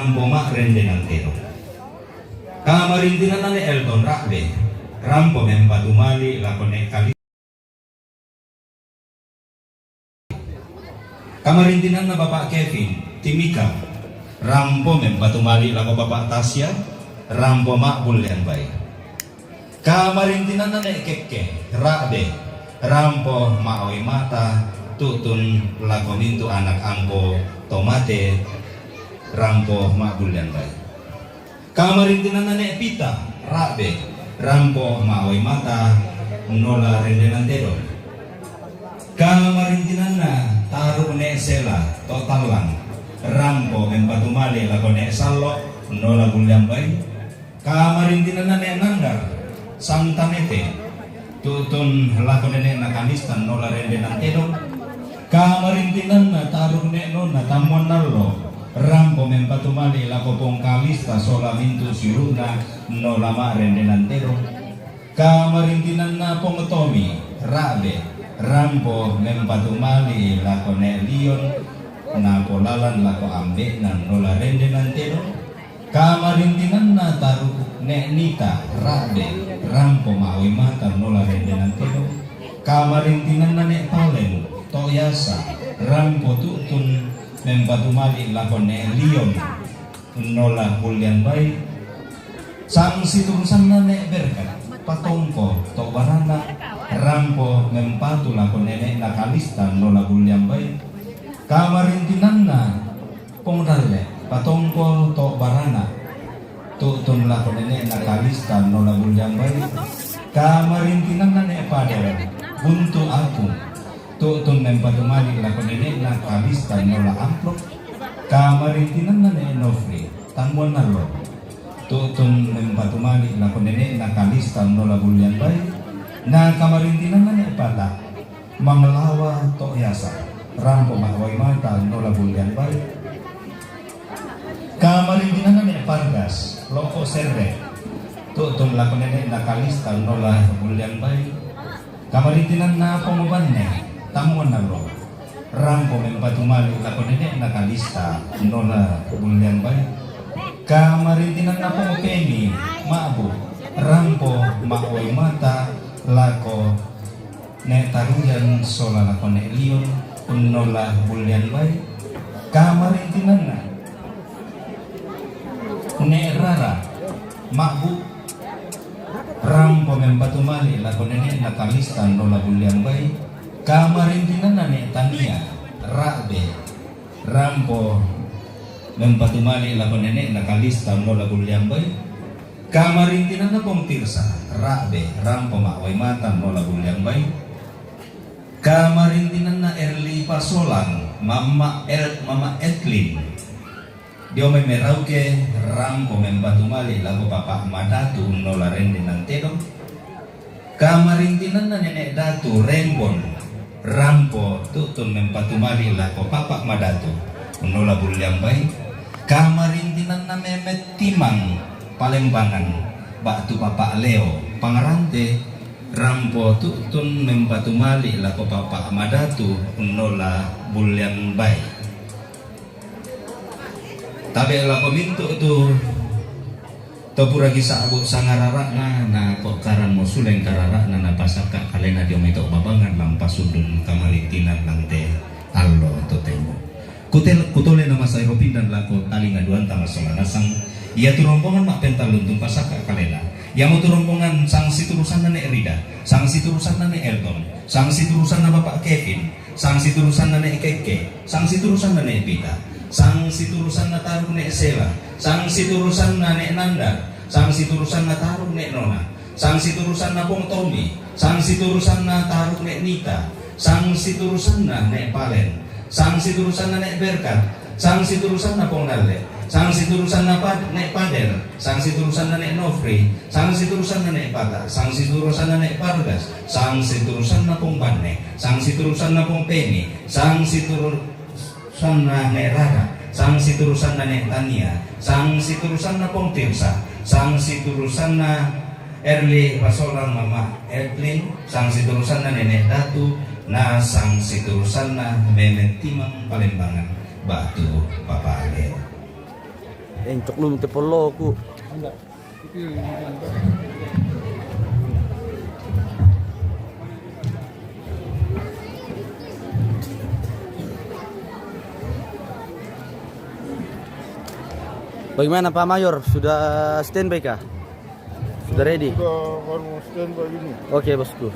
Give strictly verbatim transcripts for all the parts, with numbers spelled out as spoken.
Rampo ma'rendenan tedong. Kamarintinanna ne Elton Ra'be, rampo mempatumali lako ne Kali. Kamarintinanna Bapak Kevin Timika, rampo mempatumali lako Bapak Tasya, rampo ma'bullean bai. Kamarintinanna ne Kekke Ra'be, rampo ma'oi mata tu'tun lako mintu anak ampo to mate, rampo ma'bullean bai. Kamarintinanna ne Pita Ra'be, rampo ma'oi mata nola rendenan tedong. Kamarintinanna Taru ne Sela to Tallang, rampo mempatumali lako ne Sallo nola bullean bai. Kamarintinanna ne Nanggar Santanete, tu'tun lako nene'na Kalista nola rendenan tedong. Kamarintinanna Taru ne Nona Tammuannallo, rampo mempatumali lako Pong Kalista sola mintu siulu'na nola ma'rendenan tedong. Kamarintinanna Pong Tomi Ra'be, rampo mempatumali lako ne Lion, napolalan lako ambe'na nola rendenan tedong. Kamarintinanna Taru ne Nita Ra'be, rampo ma'oi mata nola rendenan tedong. Kamarintinanna ne Palen to Yasa, rampo tu'tun mempatumali lako ne Lion nola bullean bai. Sangsiturusanna ne Berkat Patongko to Barana, rampo mempatu lako nene'na Kalista nola bullean bai. Kamarintinanna Pong Dalle Patongko to Barana, tu'tun lako nene'na Kalista nola bullean bai. Kamarintinanna ne Padel Buntu Apung, tu'tun mempatumali lako nene'na Kalista nola Amplop. Kamarintinanna ne Nofri Tammuannallo, tu'tun mempatumali lako nene'na Kalista nola bullean bai. Na kamarintinanna ne Pata Manglawa to Yasa, rampo ma'oi mata nola bullean bai. Kamarintinanna ne Pargas Loko Serre, tu'tun lako nene'na Kalista nola bullean bai. Kamarintinanna Pong Banne Tammuannallo, rampo mempatumali lako nene'na Kalista nola bullean bai. Kamarintinanna Pong Peni Ma'bu, rampo ma'oi mata lako ne Taruyan sola lako ne Lion nola bullean bai. Kamarintinanna ne Rara Ma'bu, rampo mempatumali lako nene'na Kalista nola bullean bai. Kamarintinanna ne Tania Ra'be, rampo mempatumali lako nene'na Kalista nola bullean bai. Kamarintinanna Pong Tirsa Ra'be, rampo ma'oi mata nola bullean bai. Kamarintinanna Erli Pasolang Mama El, Mama Etlin, dio mai Merauke, rampo mempatumali lako Papa Madatu nola rendenan tedong. Kamarintinanna Nenek Datu Rembon, rampo tu'tun mempatumali lako Papa Madatu nola bullean bai. Kamarintinanna Memet Timang Palembangan ba'tu Papa Leo Pangrante, rampo tu'tun mempatumali lako Papa Madatu nola bullean bai. Tabe' lako mintu' tu to pura kisa'bu sangarara'na, na pokkarammo suleng karara'na, napasakka' kalena dio mai to babangan lampasundun kamarintinan nang te allo totemo. Kutel-, kutole na masaero pindan lako talinga duanta masola nasang, iatu rombongan ma'pentalluntung pasakka' kalena, iamotu rombongan sangsiturusanna ne' Rida, sangsiturusanna ne' Elton, sangsiturusanna Bapak Kevin, sangsiturusanna ne' Kekke, sangsiturusanna ne' Pita, sangsiturusanna Taruk ne' Sela, sangsiturusanna ne' Nandar, sangsiturusanna Taruk ne' Nona, sangsiturusanna Pong Tommy, sangsiturusanna Taruk ne' Nita, sangsiturusanna ne' Palen, sangsiturusanna ne' Berkat, sangsiturusanna Pong Dalle, sangsiturusanna Pad-, ne' Padel, sangsiturusanna ne' Nofri, sangsiturusanna ne' Pata, sangsiturusanna ne' Pargas, sangsiturusanna Pong Banne, sangsiturusanna Pong Peni, sangsiturusanna ne' Rara, sangsiturusanna ne' Tania, sangsiturusanna Pong Tirsa, sangsiturusanna Erli Pasolang Mama Etlin, sangsiturusanna Nenek Datu, na sangsiturusanna Memet Timang Palembangan ba'tu Papa Leo. Encok lu minta poloku. Bagaimana Pak Mayor? Sudah standby kah? Sudah ready? Sudah baru standby ini. Oke, bosku.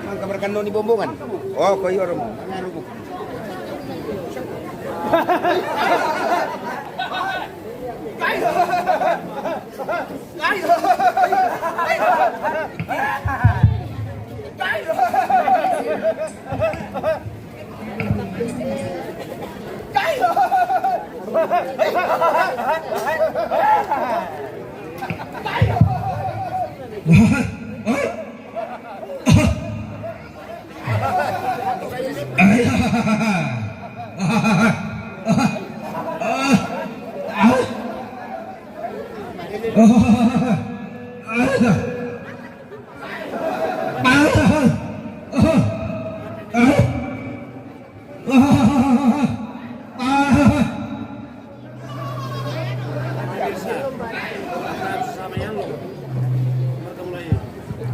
Ang kabarkan ni Bombongan. Oh, kayo rin mo. Ang arubok.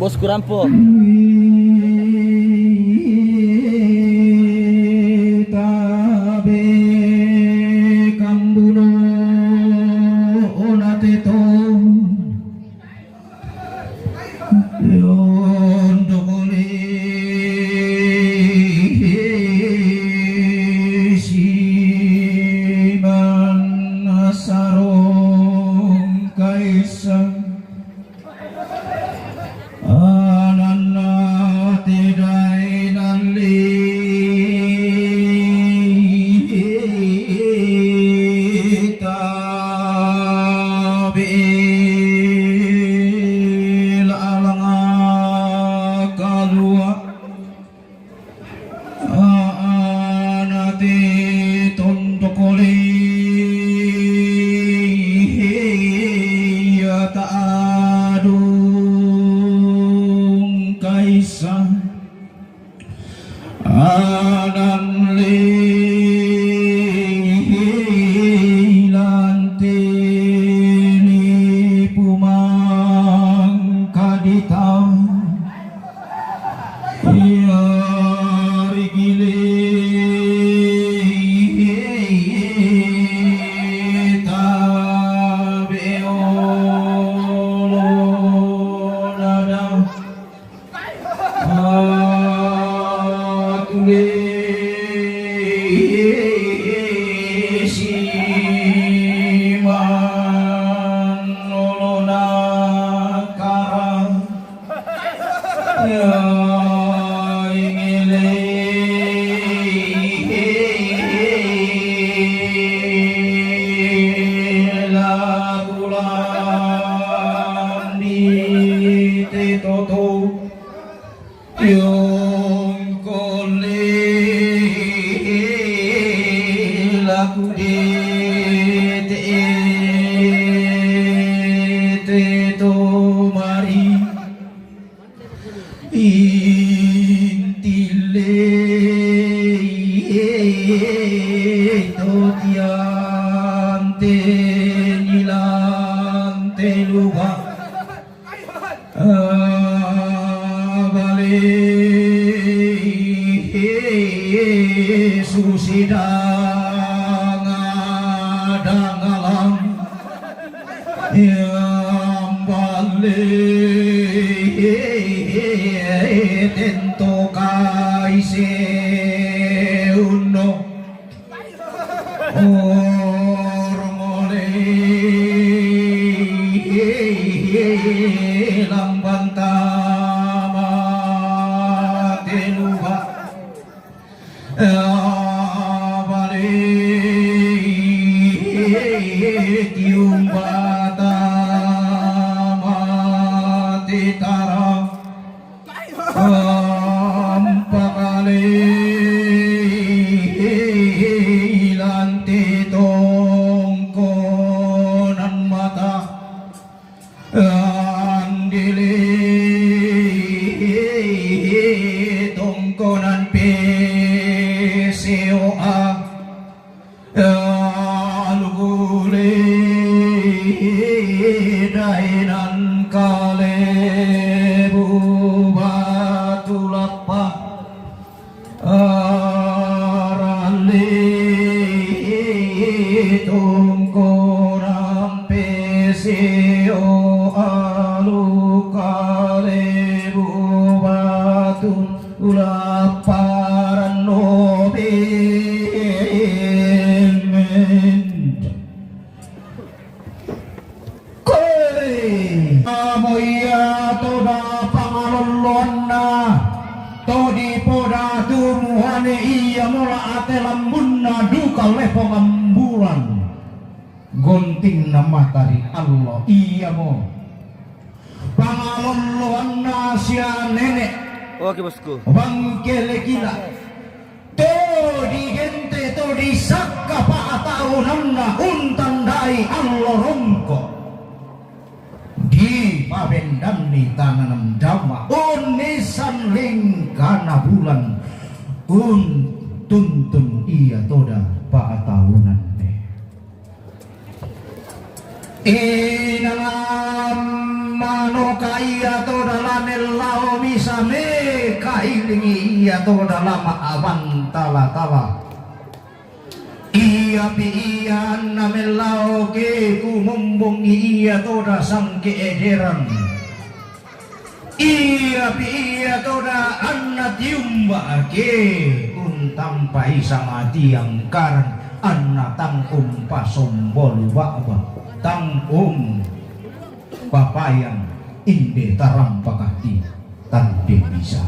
Bosku rampo. Tabe kambuno onate to. Yondokole siman sarong kaisa. Ananna te dainang lita bela alanga kalua. Ana te tondokole ya ta adung kaisa. Anan le lante ni pumang kadita. Iyari gile tabe olo nada. Aku le siman olo nakara. Ya ingele la bulan di te toto. Yongkole laku de te te to mari. Intile to tiante nilante luba. Abale susidang dangalang. Ya. Tento kaise unno ormole lambanta matelua. Abale tiumbata mati tara. Ampakale ilanti tongkonan mata. Andili tongkonan P C O A. Aluguli dainan Kalebu Batu Lappa. Arali tongkonan P C O A Luka Lebu Batu Lappa Ranno Bemen. Koe amo iya toda pangalolloanna, to dipoda tu muane iya mola ate lambunna duka lepo ngambulan. Gontinna mata ri allo iyamo pangalolloanna sia nene. Oke, bosku. Bangke lekila. To digente to disakka pa'taunanna untandai allo rongko. Dipabendanni tananan dama unnisan lingkana bulan untuntun iya toda pa'taunanne. Inang manoka iya toda la mellao misa mekailingi iya toda la ma'abantala-tala. Iyapi iya anna mellaoke kumombongi iya toda sangke ederan. Iyapi iya toda anna tiumba'ke untampai samatiang karan anna tang umpasombolu ba'ba, tang umpapayang inde tarampakaki tande bisa.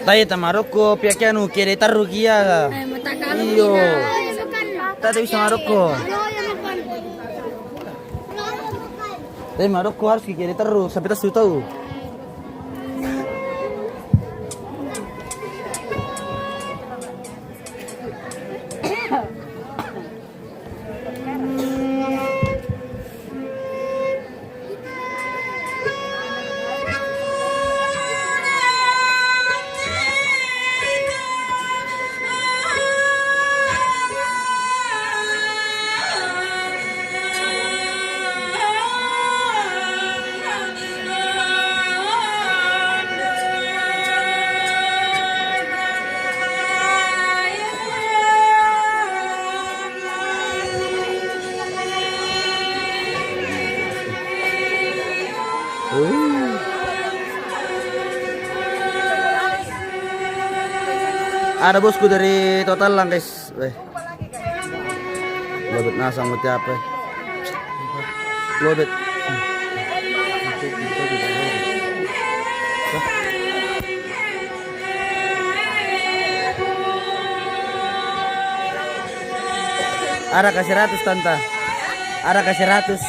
Dai, tamarukku, pihak anu, kiri terru kia. Iyo. Tadi bisa marukku. Tapi marukku harus kiri terus sampai tas tahu. Ada bosku dari Total lang, guys. Weh. Lobet nasang mo tiape. Lobet. Ada kasih ratus, Tanta. Ada kasih ratus.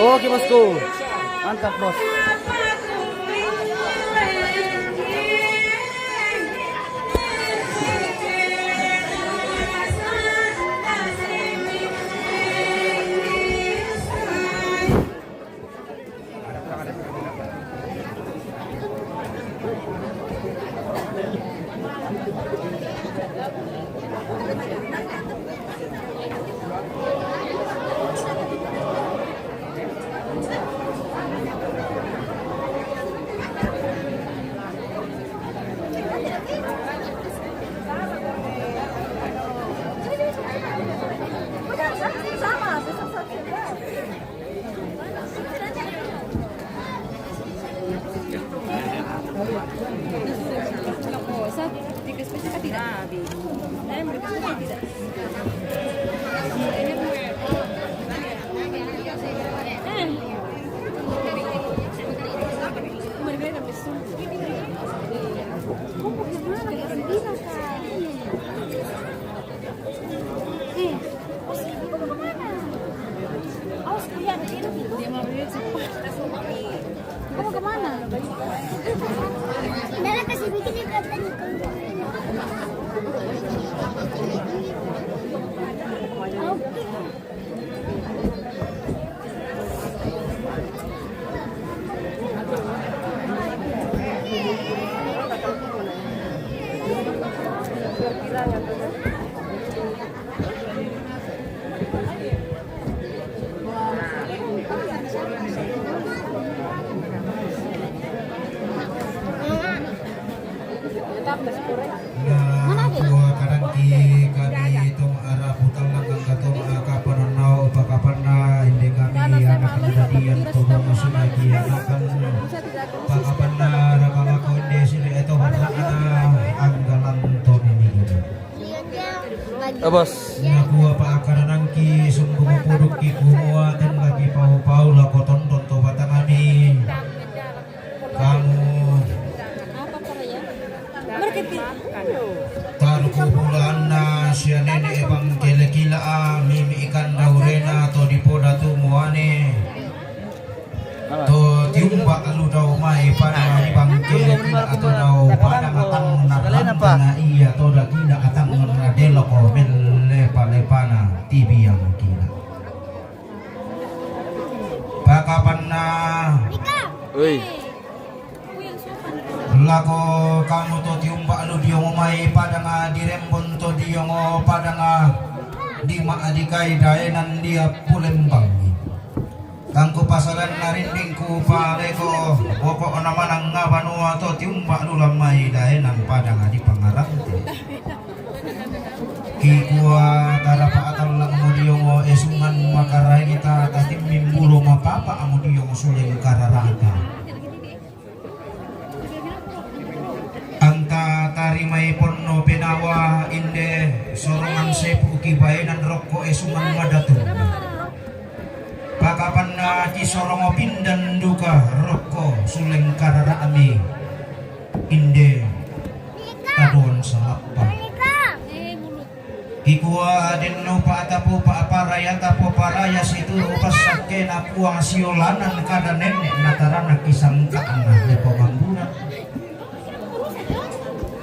Oke, bosku. Mantap, bos. Eh, Oski, kamu kemana? Awas, kuliah ada tidur. Dia mau beli cepat. Kamu kemana? Nara kasih bikin yang katanya. Oke. Nah, tua kadang ki kami tong ara putal lang angka tong, ah, kapanan nau pakapanna inde kami anak dadian tobong sumagi anakan pakapanna rakalako inde sili eto harna anggalan tong ini. Ah, bos. Nakua pa akaranangki sumbung pudukki kumua ten lagi pau-pau lako tonton to batangami. Kamu taruku bulanna sia nene ebang kele kila a mimi ikan daurena to dipoda tu muane. To tiumba lu dau mai pada di bangke atau dau pada matang narlantana iya to dagina atang na delo ko melepa-lepana tibiang kila. Pakapanna. Oi. Lako kamu to tiumba lu diongo mai padanga dirembon to diongo padanga dima adikai daenan dia pulembangi. Kangku pasalan narinding ku paleko pokok na manang nga banua to tiumba lu lamai daenan padanga di pangarante. Kikua tarapa atallang mudiongo esungan makaraita tatimmin bulo mapapa mudiongo suleng kararata. Anta tarimai ponno penawa inde sorongan sepu kibaenan rokko esungan madatu. Pakapanna kisorongo pindan duka rokko suleng karara'mi inde tadoan salappa. Kikua denno pa'tapu pa'paraya tapoparaya situru passakkena Puang siolanan kada nenne' natarana kisangka'na lepo mambuna.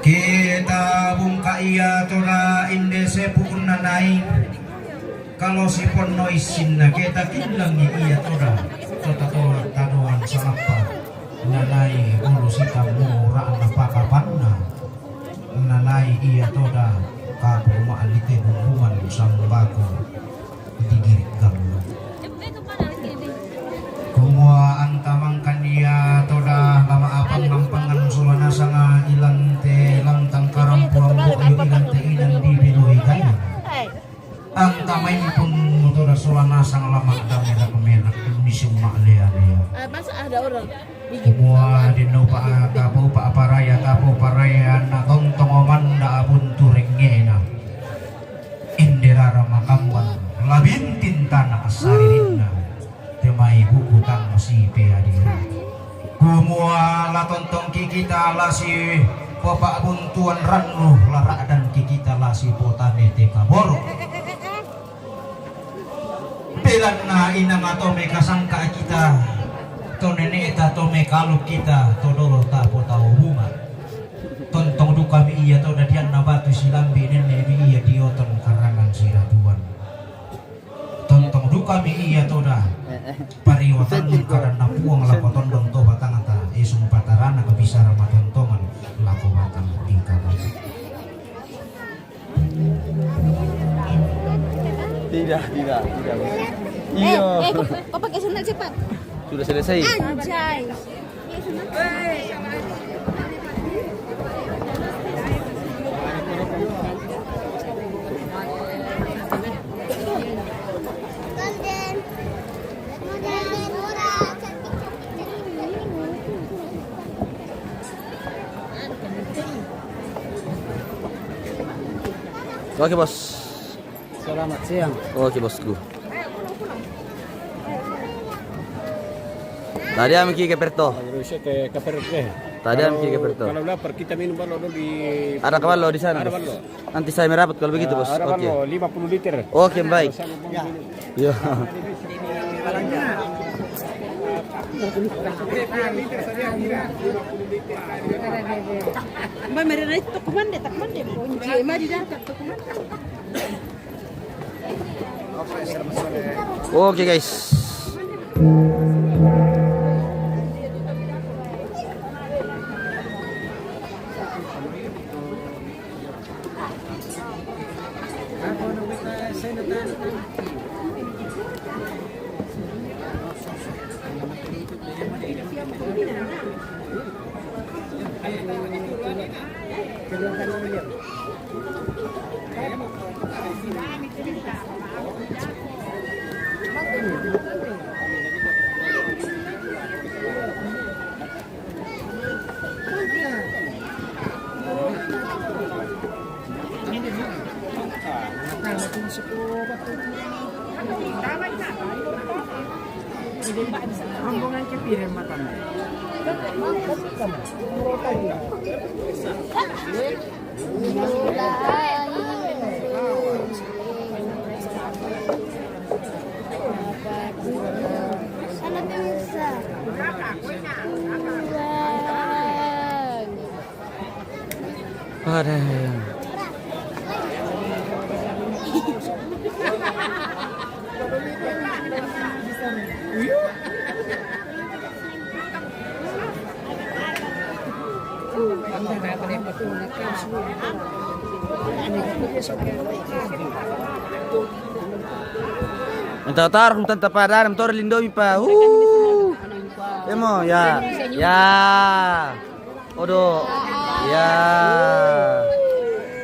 Kita bungka iya toda inde sepu unnanai. Kalo siponno issinna ke takillangi iya toda to tatoa tadoan salappa. Nanai bulu sitammu ra'na pakapanna. Nanai iya toda kapu ma'lite bumbungan sambako digiri gammu. Kumua anta mangkan iya toda lama apang nampangan sola nasanga ilante lantang karampuang bo'yo ilante inan di biloi gayang. Anta maimpunmu toda sola nasang lama damera pemena misi ma'lea-lea. Eh, masa ada orang? Kumua denno pa tapo pa paraya tapo paraya na tontong omanda abuntu rengngena. Inde rara makamban labintin tana saririnna. Temai buku tang sipe adira. Kumua la tontongki kita la sipopa'buntuan rannu, la ra'dangki kita la sipotame te kaboro. Pe Ilanna inang to me kasangka kita, to nene'ta to me kalu kita, to dolo tapo tau bunga. Tontong duka mi ia to dadianna batu silambi nenne mi ia dioton karangan siratuan. Tontong duka mi ia to da pariwatan kadanna Puang lako tondong to batangta, esung patarana kebisara matontongan lako batang di kanan. Tidak, tidak, tidak. Eh, iya. Eh, kau, kau pakai sandal cepat. Sudah selesai. Anjay. Oke, Bos. Selamat siang. Oke, Bosku. Tadi ami ki ke Perto. Terus ke, ke Perto. Tadi ami ki ke Perto. Kalau lapar kita minum ballo dulu di. Ada ke ballo di sana, Bos? Ada ballo. Nanti saya merapat kalau begitu, Bos. Ada ballo, lima puluh liter. Oke, baik. Iya. Mbak, mari naik toko mande, toko mande. Kunci, mari datang toko mande. Oke, guys. Rombongan ke piring makan. Ada. Minta tarung tanta pada minta lindomi pa. Uh. Emo ya. Ya. Odo. Ya.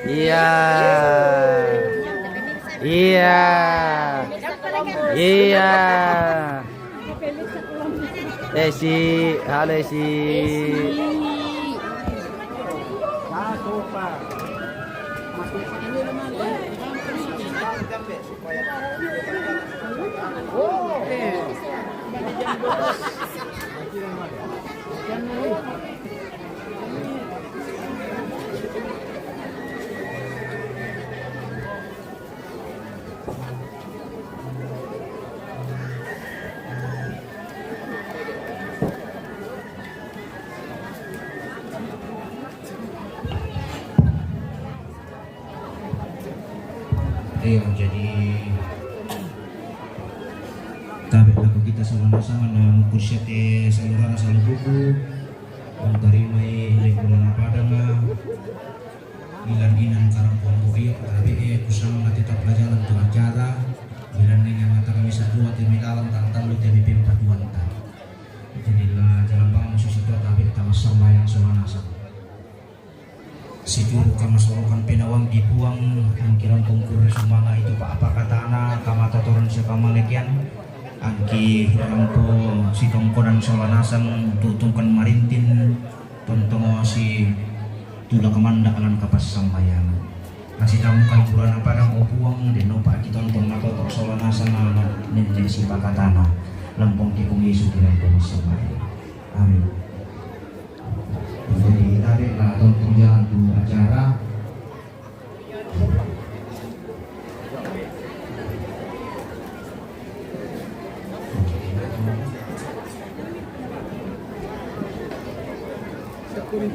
Iya. Iya. Iya. Esi, halo Esi. Iya, jadi tabe' lako kita Solanasan, na mukku siate salorana salobuku, mantarimai le Purana Padanga, ilan inan karang ponggo iyo, tabe' e kusang na tetap la jalan tu acara, ilan ningan mata kami sadua te milalan tang tallu te mipempa tuanta. Jadi la jalan bang musuh situa tabe' tama sambayang Solanasan. Situru kamasolokan penawang di Puang, angkiran kongkur sumanga itu pa apa katana, kamatotoran sikamalekian, angki rampo sitongkonan Solanasan tutungkan marintin, tontongo si tula kamanda alan kapassambayangan. Nasitamu kaliburan apa dang o Puang, denopa kitontong matotok Solanasan alat nende sipakatana, lampong kikung Yesu kirampo massambayang. Amin. Jadi, tarik lah, tonton jalan tu acara.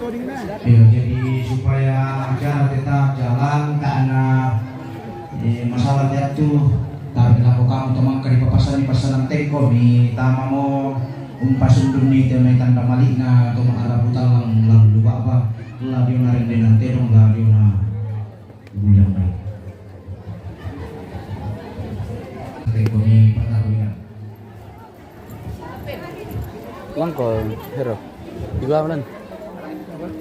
Iya, jadi supaya acara tetap jalan, karena, eh, masalah dia tu, tapi kalau kamu teman kali papasan di pasanan teko, mi tama mo umpas undun ni te mai tanda malikna atau mengharap utang lang lalu apa, lah dia na rendenan tedong, lah dia na bulan baik. Teko ni patah bulan. Langkol, hero. Di bawah, Lan.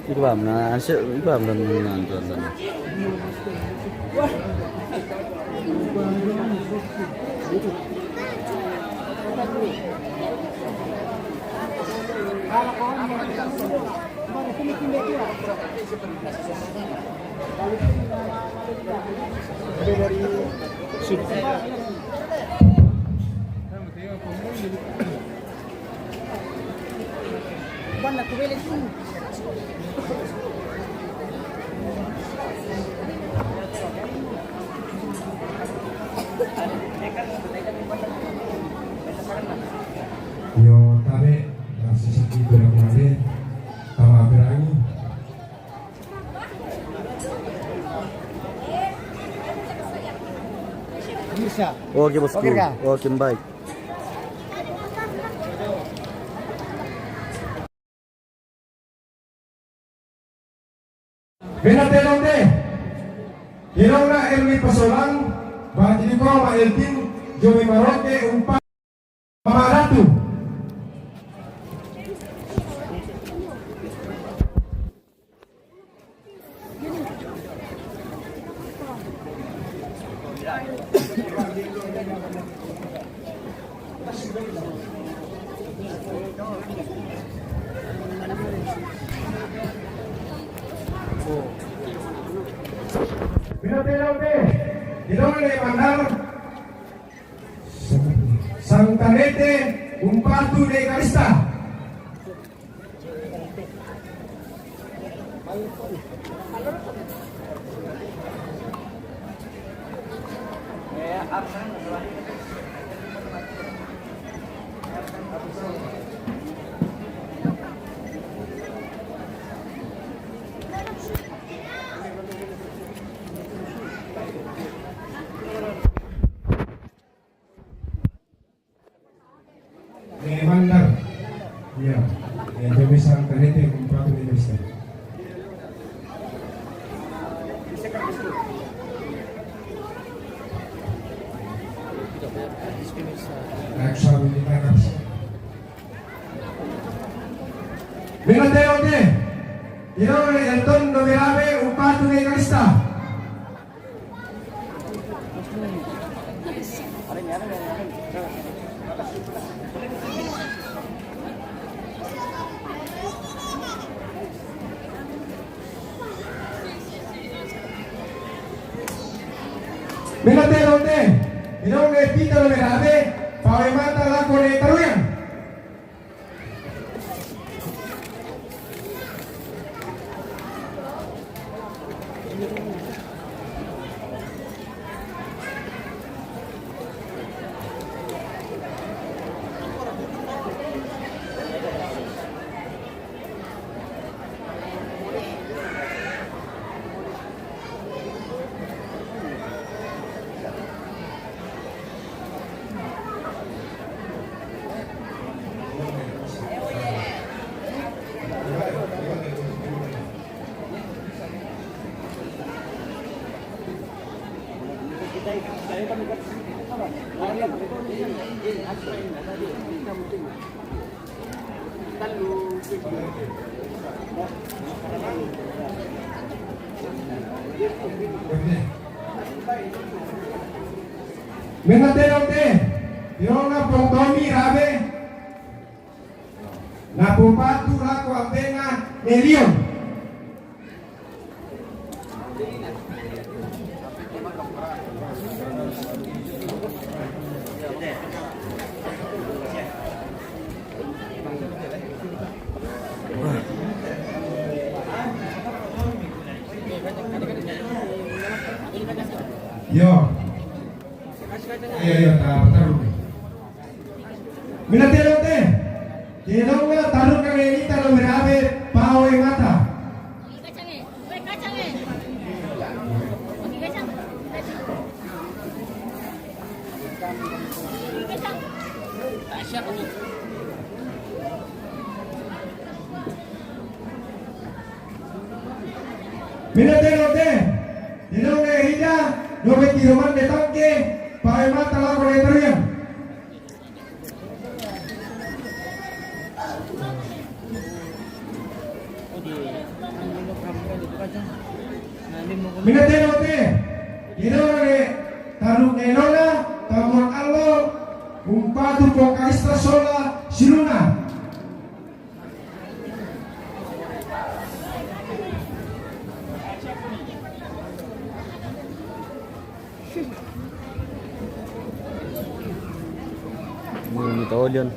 Di bawah, nah, answer, di bawah, Lan, Lan, Lan, Lan. Yo, tabe, nasi sakit berapa kali, tambah berangi. Bisa. Oke, bosku. Oke, Kak. Oke, baik. Bena telong de. Telong na Erwin Pasolang, Bajini Koma Elvin, Jomi Maroke, Umpa, Mama Ratu. Bina telong de, di dong ne mandar, Sang Tanete, Umpatu de Kalista. Eh, Mandar. Iya. Eh, Jomi Sang Tanete, Umpatu de Kalista. Raksa Militares. Bina telong de. Tirone Elton Nomirabe, Umpatu de Kalista. Bina telong de. Tirone Peter Nomirabe, Pawe Mata lako ne Taruyan. Mena telong de, tirona Pong Tommy Rabe, na Pong Patu lako ambenga ne Leon. Yo. Ayo, ayo, ta, taruh. Mina telong de. Telong na taruh ka ne ita lo merabe pao e mata. Mena teno te, teno ne hida, no beti roman de tangke, pae mata lako ne terian. Mena teno te, teno ne taru ne nona, tamon allo, umpatu po kaista sola, siruna. Ini tahu Leon.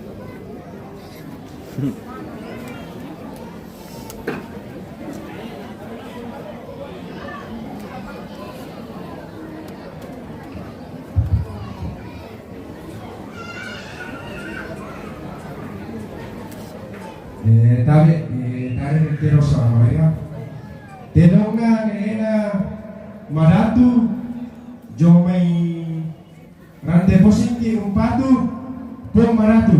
Eh, tabe, eh, tabe, tero sa, ya. Tenonga nena madatu jo mai rante posiki umpatu po madatu.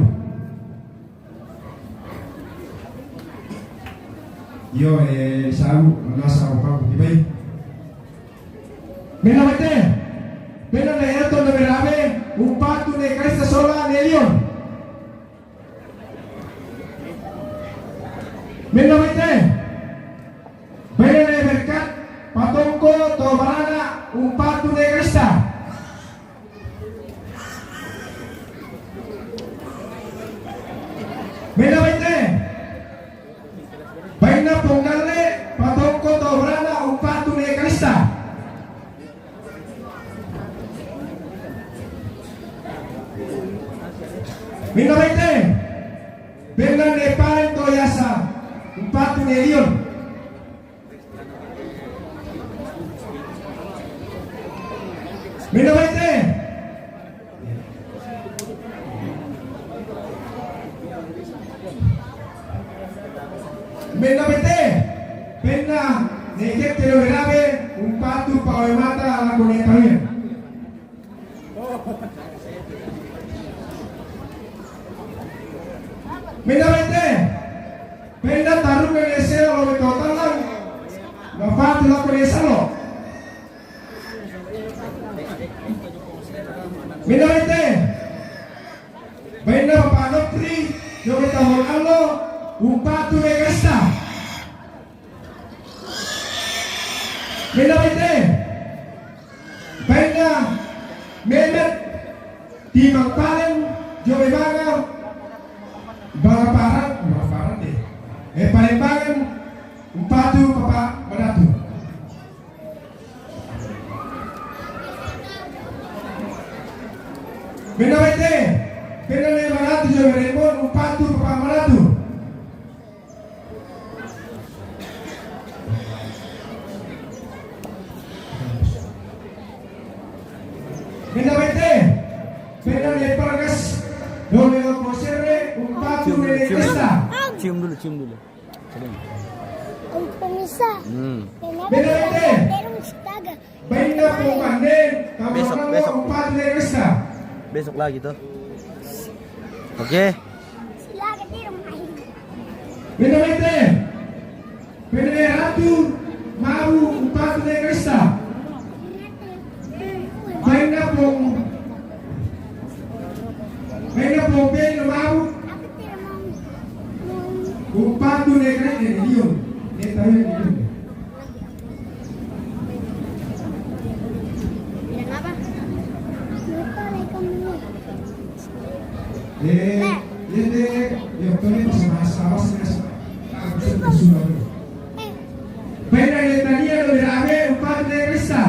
Yo, eh, sabu, nasa umpatu kibai. Mena bete, mena ne eto ne berabe, umpatu ne kaista sola ne Leon. Mena bete, bete ne berkat, patongko to barana, umpatu ne kaista. Mena bete, baina ponggale, patongko to barana, umpatu ne kaista. Mena bete, bena ne paren to yasa, umpatu ne Leon. Mena bete. Mena bete. Pena ne kete lo berabe, umpatu pawe mata lako ne taruyan. Mena bete, pena taruke ne selo lo beto talang, mapatu lako ne selo. Mena bete, pena panopri, yo beta mo alo, umpatu ne kaista. Mena bete, pena Mehmet, timang palen, jo banga, banga paran, banga paran de. Eh, paling pangan, umpatu papa madatu. Mena bete, pena ne madatu jo beremon, umpatu papa madatu. Mena bete, pena ne pargas, dole lo kosere, umpatu ne kaista. Cium dulu, cium dulu. Cium. Umpamisa. Hmm. Mena bete. Terus taga. Baina po mane, besok, besok. Umpatu ne kaista. Besok lagi tuh. Oke. Mena bete. Pena ne ratu, mabu, umpatu ne kaista. Baina po. Baina po pena mabu. Umpatu ne kaista, ne Leon. Ne taruyan ne Leon. Eh, yete, yo tole pas mas, awas mas. Ah, bisa, bisa, bisa. Baina Netania lo berabe, umpatu ne kaista.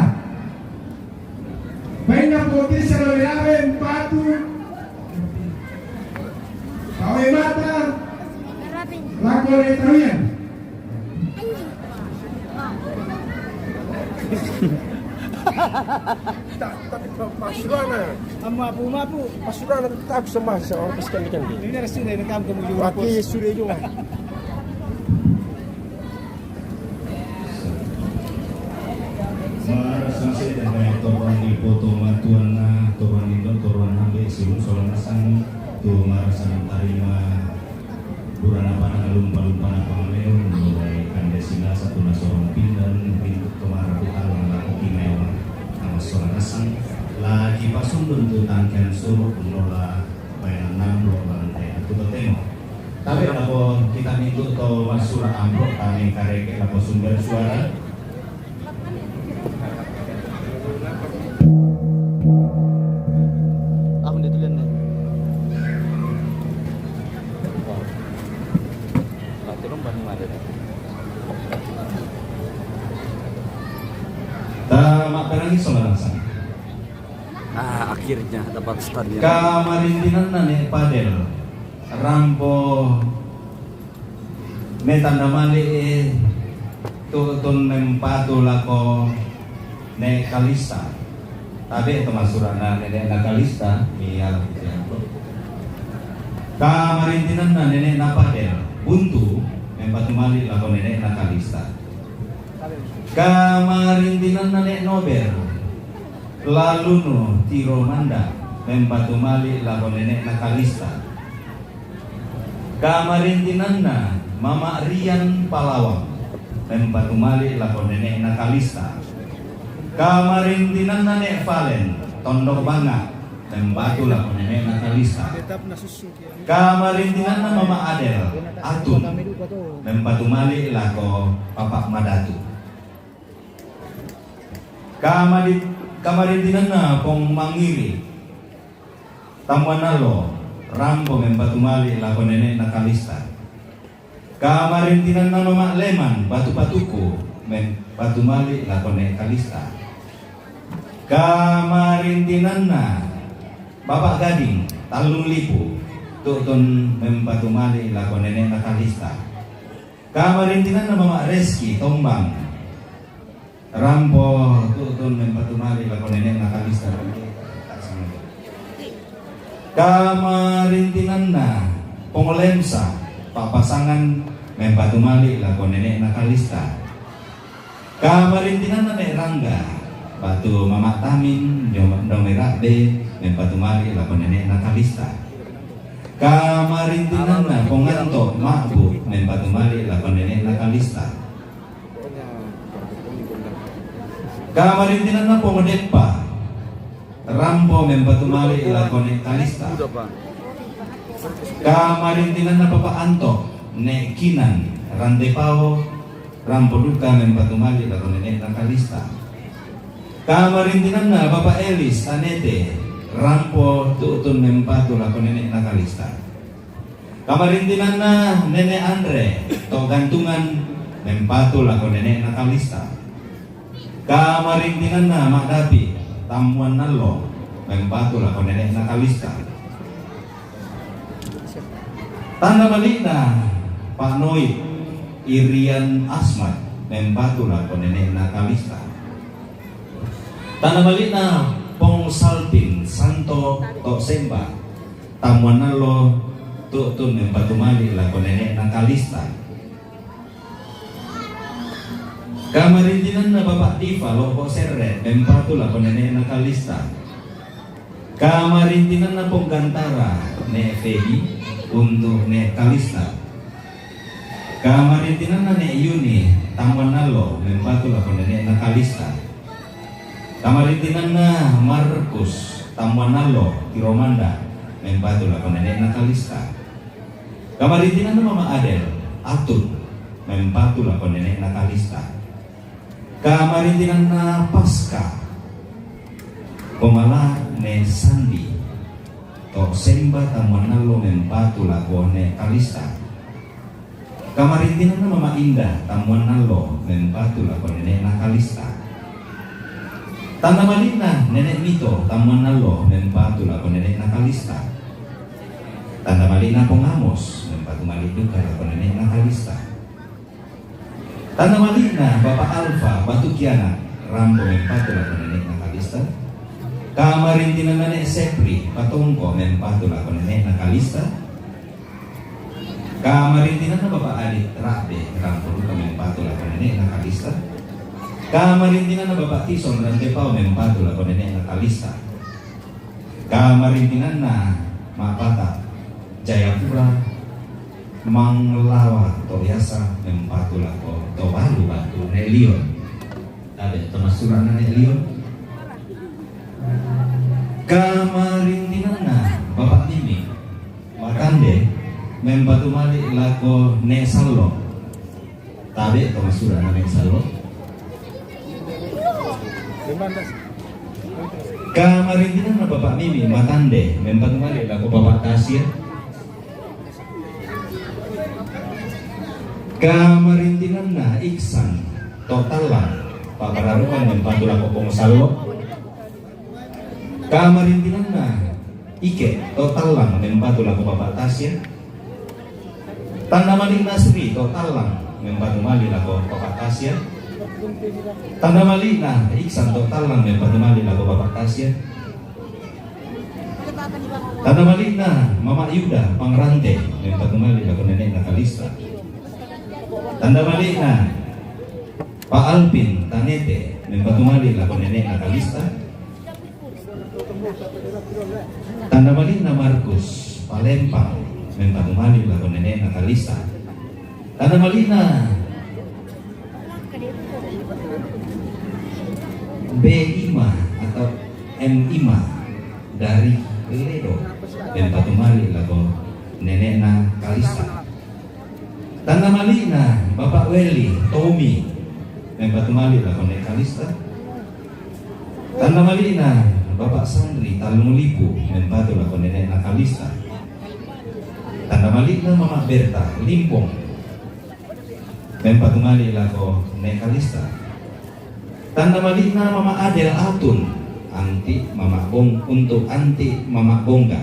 Baina potisa lo berabe, umpatu. Pawe mata. Lako ne taruyan. Ta-, tapi pa-, pasurana. Ama pu mapu. Pasurana tak sama sa orang pas kan ikan. Ini harus sudah rekam kamu juga. Pati sudah juga. Mara sase dan kaya toban di poto matuan na, toban di don, toban hambe, sibuk soal nasang. Tu marasa tarima burana pana lumpa-lumpana pangaleon, mulai kande sinasa tu nasorong pindan, rintu kemara tu alam lako kimewa. Nama sora nasang lagi pasundun tu tangkian suruk nola bayanang lo lantai aku totemo. Tapi lako kita mintu to masura amplop kami kareke lako sumber suara. Aku di tulen nih. Mati lomba nih, mati. Ta maperangi sola nasang. Ah, akhirnya dapat stadion. Kamarintinanna ne Padel rampo me tanda mali e, tu'tun mempatu lako ne Kalista. Tabe to masurana nene'na Kalista, mi alam itu. Kamarintinanna nene'na Padel, buntu mempatu mali lako nene'na Kalista. Kamarintinanna ne Nobel, lalunu tiro manda mempatu mali lako nene'na Kalista. Kamarintinanna Mama Rian Palawang mempatu mali lako nene'na Kalista. Kamarintinanna ne Valen Tondok Banga mempatu lako nene'na Kalista. Kamarintinanna Mama Adel Atun mempatu mali lako Papa Madatu. Kamari-, kamarintinanna Pong Mangiri Tammuanallo, rampo mempatu mali lako nene'na Kalista. Kamarintinanna Mama Leman Batu Patuku mempatu mali lako ne Kalista. Kamarintinanna Bapak Gading Tallung Lipu, tu'tun mempatu mali lako nene'na Kalista. Kamarintinanna Mama Reski Tombang, rampo tu'tun mempatu mali lako nene'na Kalista. Kamarintinanna Pong Lemsa Papasangan mempatu mali lako nene'na Kalista. Kamarintinanna ne Rangga Batu Mama Tamin Dome Rabbe mempatu mali lako nene'na Kalista. Kamarintinanna Pong Anto Ma'bu mempatu mali lako nene'na Kalista. Kamarintinanna Pong Deppa rampo mempatu mali lako ne Kalista. Kamarintinanna Papa Anto ne Kinan Rantepao, rampo duka mempatu mali lako nene'na Kalista. Kamarintinanna Bapak Elis Tanete, rampo tu'tun mempatu lako nene'na Kalista. Kamarintinanna Nene Andre to Gantungan mempatu lako nene'na Kalista. Kamarintinanna Ma'dapi Tammuannallo mempatu lako nene'na Kalista. Tanda mali'na Pak Noit Irian Asmat mempatu lako nene'na Kalista. Tanda mali'na Pong Salpin Santo to Semba Tammuannallo, tu'tun mempatu mali lako nene'na Kalista. Kamarintinanna Bapak Diva Loko Serre mempatu lako nene'na Kalista. Kamarintinanna Pong Gantara ne Fedi untuk ne Kalista. Kamarintinanna ne Yuni Tammuannallo mempatu lako nene'na Kalista. Kamarintinanna Markus Tammuannallo Tiromanda mempatu lako nene'na Kalista. Kamarintinanna Mama Adel Atun mempatu lako nene'na Kalista. Kamarintinanna Paska Pomala ne Sandi to Semba Tammuannallo mempatu lako ne Kalista. Kamarintinanna Mama Indah Tammuannallo mempatu lako nene'na Kalista. Tanda mali'na Nene Mito Tammuannallo mempatu lako nene'na Kalista. Tanda mali'na Pong Amos mempatu mali duka lako nene'na Kalista. Tanda mali'na Bapak Alfa Batu Kiana rampo mempatu lako nene'na Kalista. Kamarintinanna ne Sepri Patongko mempatu lako nene'na Kalista. Kamarintinanna Bapak Adit Rabe rampo duka mempatu lako nene'na Kalista. Kamarintinanna Bapak Tison Rantepao mempatu lako nene'na Kalista. Kamarintinanna Ma'pata Jayapura, Manglawa, to biasa mempatu lako to balu batu ne Lion. Tabe to masurana ne Lion. Kamarintinanna Bapak Mimi, Matande, mempatu mali lako ne Sallo. Tabe to masurana ne Sallo. Kamarintinanna Bapak Mimi, Matande, mempatu mali lako Bapak Tasya. Kamarintinanna Iksan to Tallang, Pak Pararukan, mempatu lako Pong Sallo. Kamarintinanna Ike to Tallang, mempatu lako Bapak Tasya. Tanda mali'na Sri to Tallang, mempatu mali lako Bapak Tasya. Tanda mali'na Iksan to Tallang, mempatu mali lako Bapak Tasya. Tanda mali'na Mama Yuda Pangrante, mempatu mali lako nene'na Kalista. Tanda mali'na Pak Alvin Tanete, mempatu mali lako nene'na Kalista. Tanda mali'na Markus Palempang, mempatu mali lako nene'na Kalista. Tanda mali'na B Ima atau M Ima dari Ledo, mempatu mali lako nene'na Kalista. Tanda mali'na Bapak Weli Tommy, mempatu mali lako ne Kalista. Tanda mali'na Bapak Sandri Talung Lipu, mempatu lako nene'na Kalista. Tanda mali'na Mama Berta Limpong, mempatu mali lako ne Kalista. Tanda mali'na Mama Adel Atun, anti Mama Bong, untuk anti Mama Bongga.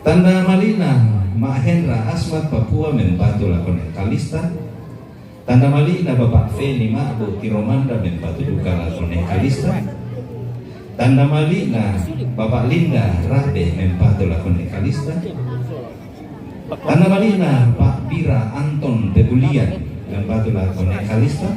Tanda mali'na Ma Hendra Asmat Papua, mempatu lako ne Kalista. Tanda mali'na Bapak Feni Ma'bu Tiromanda, mempatu duka lako ne Kalista. Tanda mali'na Bapak Linda Rabe, mempatu lako ne Kalista. Tanda mali'na Pak Bira Anton Pebulian, mempatu lako ne Kalista.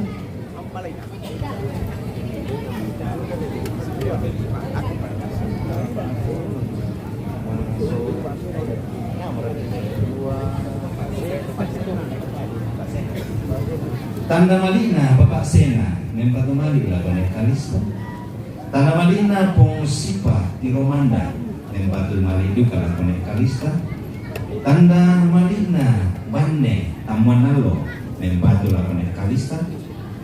Tanda mali'na Bapak Sena, mempatu mali lako ne Kalista. Tanda mali'na Pong Sipa Tiromanda, mempatu mali duka lako ne Kalista. Tanda mali'na Banne Tamuanalo, mempatu lako ne Kalista.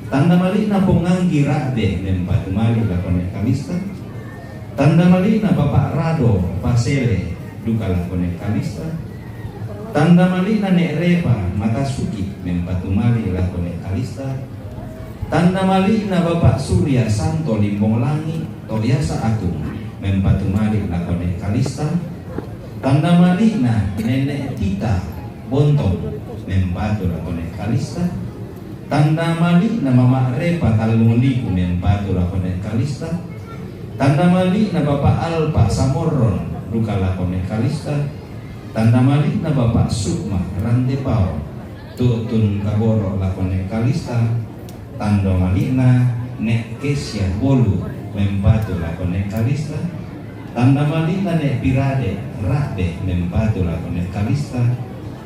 Tanda mali'na Pong Anggi Rabe, mempatu mali lako ne Kalista. Tanda mali'na Bapak Rado Pasele, duka lako ne Kalista. Tanda mali'na Ne Repa Matasuki, mempatu mali lako ne Kalista. Tanda mali'na Bapak Surya Santo Limbong Langi, to biasa Akung, mempatu mali lako ne Kalista. Tanda mali'na Nenek Tita Bontong, mempatu lako ne Kalista. Tanda mali'na Mama Repa Talung Lipu, mempatu lako ne Kalista. Tanda mali'na Bapak Alpa Samorron, duka lako ne Kalista. Tanda mali'na Bapak Sukma Rantepao, tu'tun kagoro lako ne Kalista. Tanda mali'na Ne Kesia Bolu, mempatu lako ne Kalista. Tanda mali'na Ne Pirade Rabe, mempatu lako ne Kalista.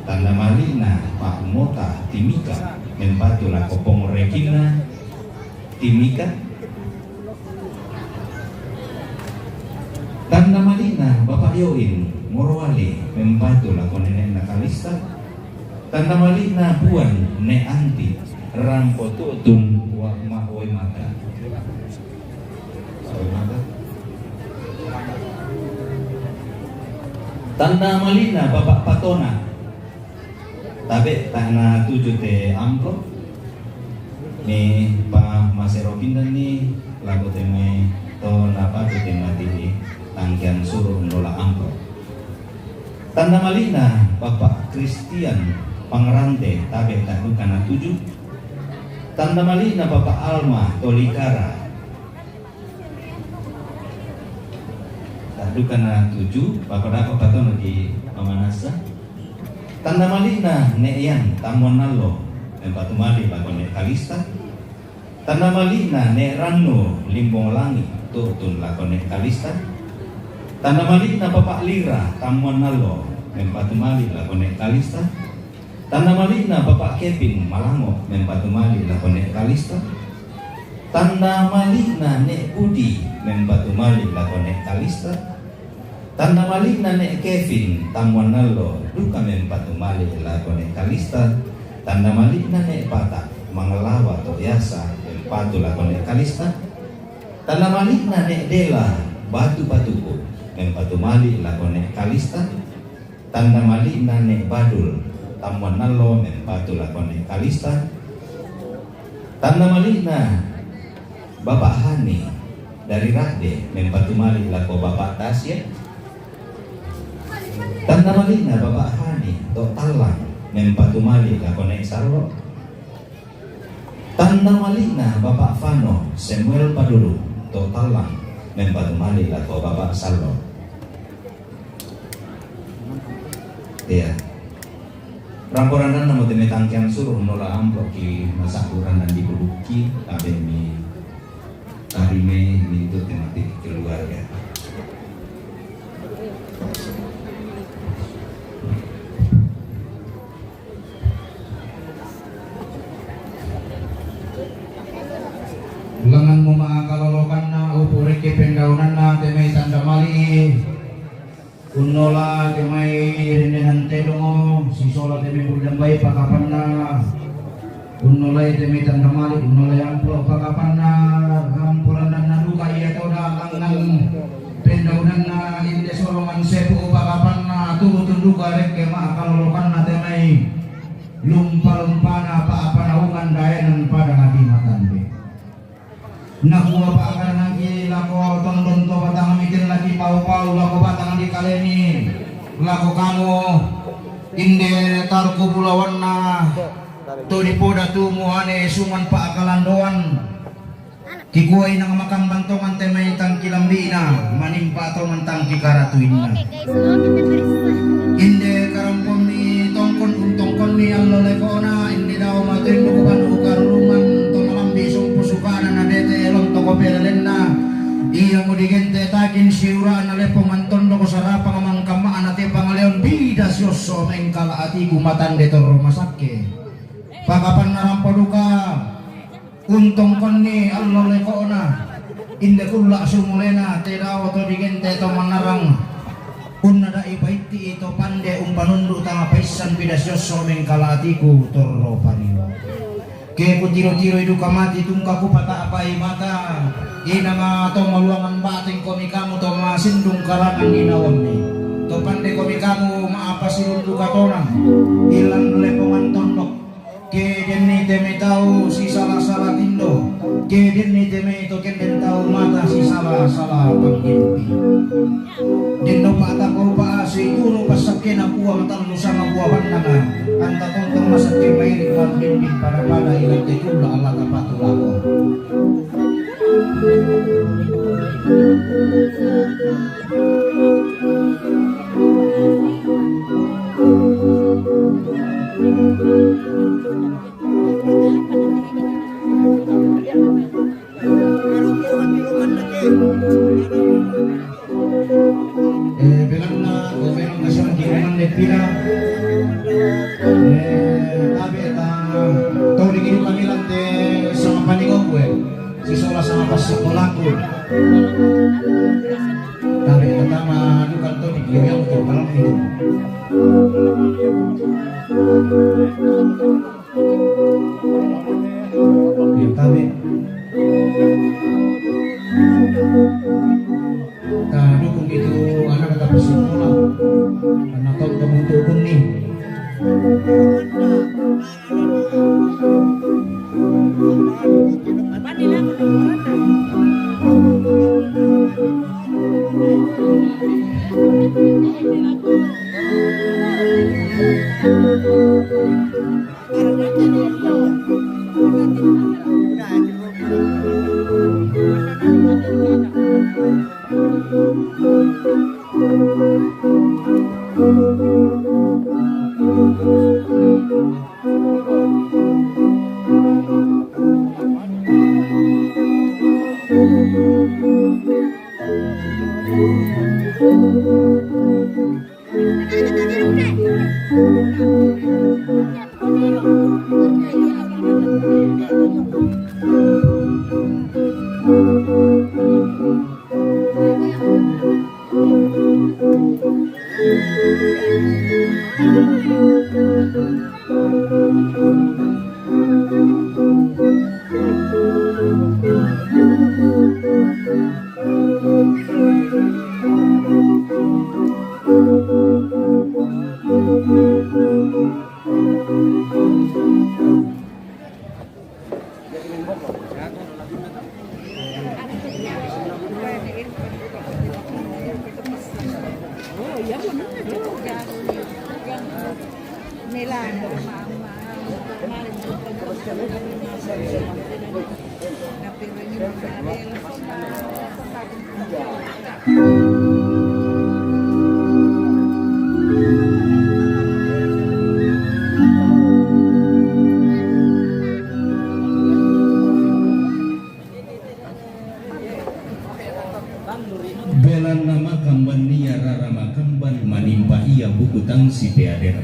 Tanda mali'na Pak Mota Timika, mempatu lako Pong Regina Timika. Tanda mali'na Bapak Yoin Morowali, mempatu lako nene'na Kalista. Tanda mali'na Puan Ne Anti Rampo, tu'tun wa ma woi mata. Woi mata. Tanda mali'na Bapak Patona. Tabe' tana tuju te amplop. Ni pa masero pindanni lako te mai to napatu te mati tangkian suru ndola amplop. Tanda mali'na Bapak Christian Pangrante, tabe' taduka na tuju. Tanda mali'na Bapak Alma Tolikara. Taduka na tuju, Bapak dapat patono di pamanasa. Tanda mali'na Ne Ian Tamuanallo, mempatu mali lako ne Kalista. Tanda mali'na Ne Rannu Limbong Langi, tu'tun lako ne Kalista. Tanda mali'na Bapa' Lira Tammuannallo mempatumali' lako ne' kalista. Tanda mali'na Bapa' Kevin Malango mempatumali' lako ne' kalista. Tanda mali'na ne' Budi mempatumali' lako ne' kalista. Tanda mali'na ne' Kevin Tammuannallo duka mempatumali' lako ne' kalista. Tanda mali'na ne' Pata Mangalawa to biasa mempatu lako ne' kalista. Tanda mali'na ne' Dela Batu Patuku mempatumali' lako ne' kalista. Tanda mali'na ne' Badul Tammuannallo mempatu lako ne' kalista. Tanda mali'na Bapa' Hani dari Ra'de mempatumali' lako Bapa' Tasya. Tanda mali'na Bapa' Hani to Tallang mempatumali' lako ne' Sallo. Tanda mali'na Bapa' Fano Samuel Padulu to Tallang mempatumali' lako Bapa' Sallo. Iya. Rampo randanna mo te mai tangke ansuru' nola amplop ki masa'bu randan di pudukki, tabe' mi tarime mintu' te mati keluarga. Langngan mo ma'akalolokanna, upu' rekke pendaunanna te mai tanda mali'i. Unnola te mai rindenan tedongo, sisola te mai buddambai pakapanna. Unnolai te mai tanda mali', unnolai amplop pakapanna, rampo randanna duka iya toda langngan pendaunanna inde solongan sepu pakapanna, tu'u tu duka rekke ma'akalolokanna te mai lumpa-lumpana pa'panaungan daenan pada nabi matande. Nakua pa'akanangi lako tondon to batang mitellaki pau-pau lako batang dikalemi lako kamo inde tarku bulawanna to dipoda tu muane sungan pa'kalandoan. Kikua inang makambang tongan te mai tangki lambi'na, manimpa tongan tangki karatuinna. Inde karamponni tongkon untongkonni allo leko'na, inde dao matoindu kupanu karurungan to malambi sumpu sukana na dete lontoko pelelenna. Iamo digente takin siura'na lepongan tondoko sarapang mangkama'na te pangaleon bida siosso mengkala atiku matande torro masakke. Pakapanna rampo duka. Untongkonni allo leko'na, inde kulla' sumulena te dao to digente to mannarang, unnada'i baitti'i to pande umpanundu' tama paissan bida siosso mengkala atiku torro pariwa. Ke kutiro-tiroi duka mati tungka kupata'pai mata, inanga to maluangan bateng komi kamu to masindung karangan inawammi. To pande komi kamu ma'apa sirundu katona, ilan lepongan tondok. Ke denni te mai tau sisala-sala tindo, ke denni te mai to kendeng tau mata sisala-sala pangngimpi. Denno pa'tako paasi guru passakkena Puang tallu sama bua bannanga, anta tontong masakke mairi' mambimbing pada-pada ilante kulla' alla tapatu lako. Eh, belanna, eh, memang kasihan di rumah Nepira. Eh, tapi eta, tau di kehidupan ilante sama paningoku, eh. Sisola sama pas sekolaku. Tapi pertama, bukan tau di yang untuk malam itu. Iya, tapi ta dukung itu anak tetap sekolah karena tonton untuk kunni. Belanna makamban ia rara makamban manimpa ia buku tang sipeaderan.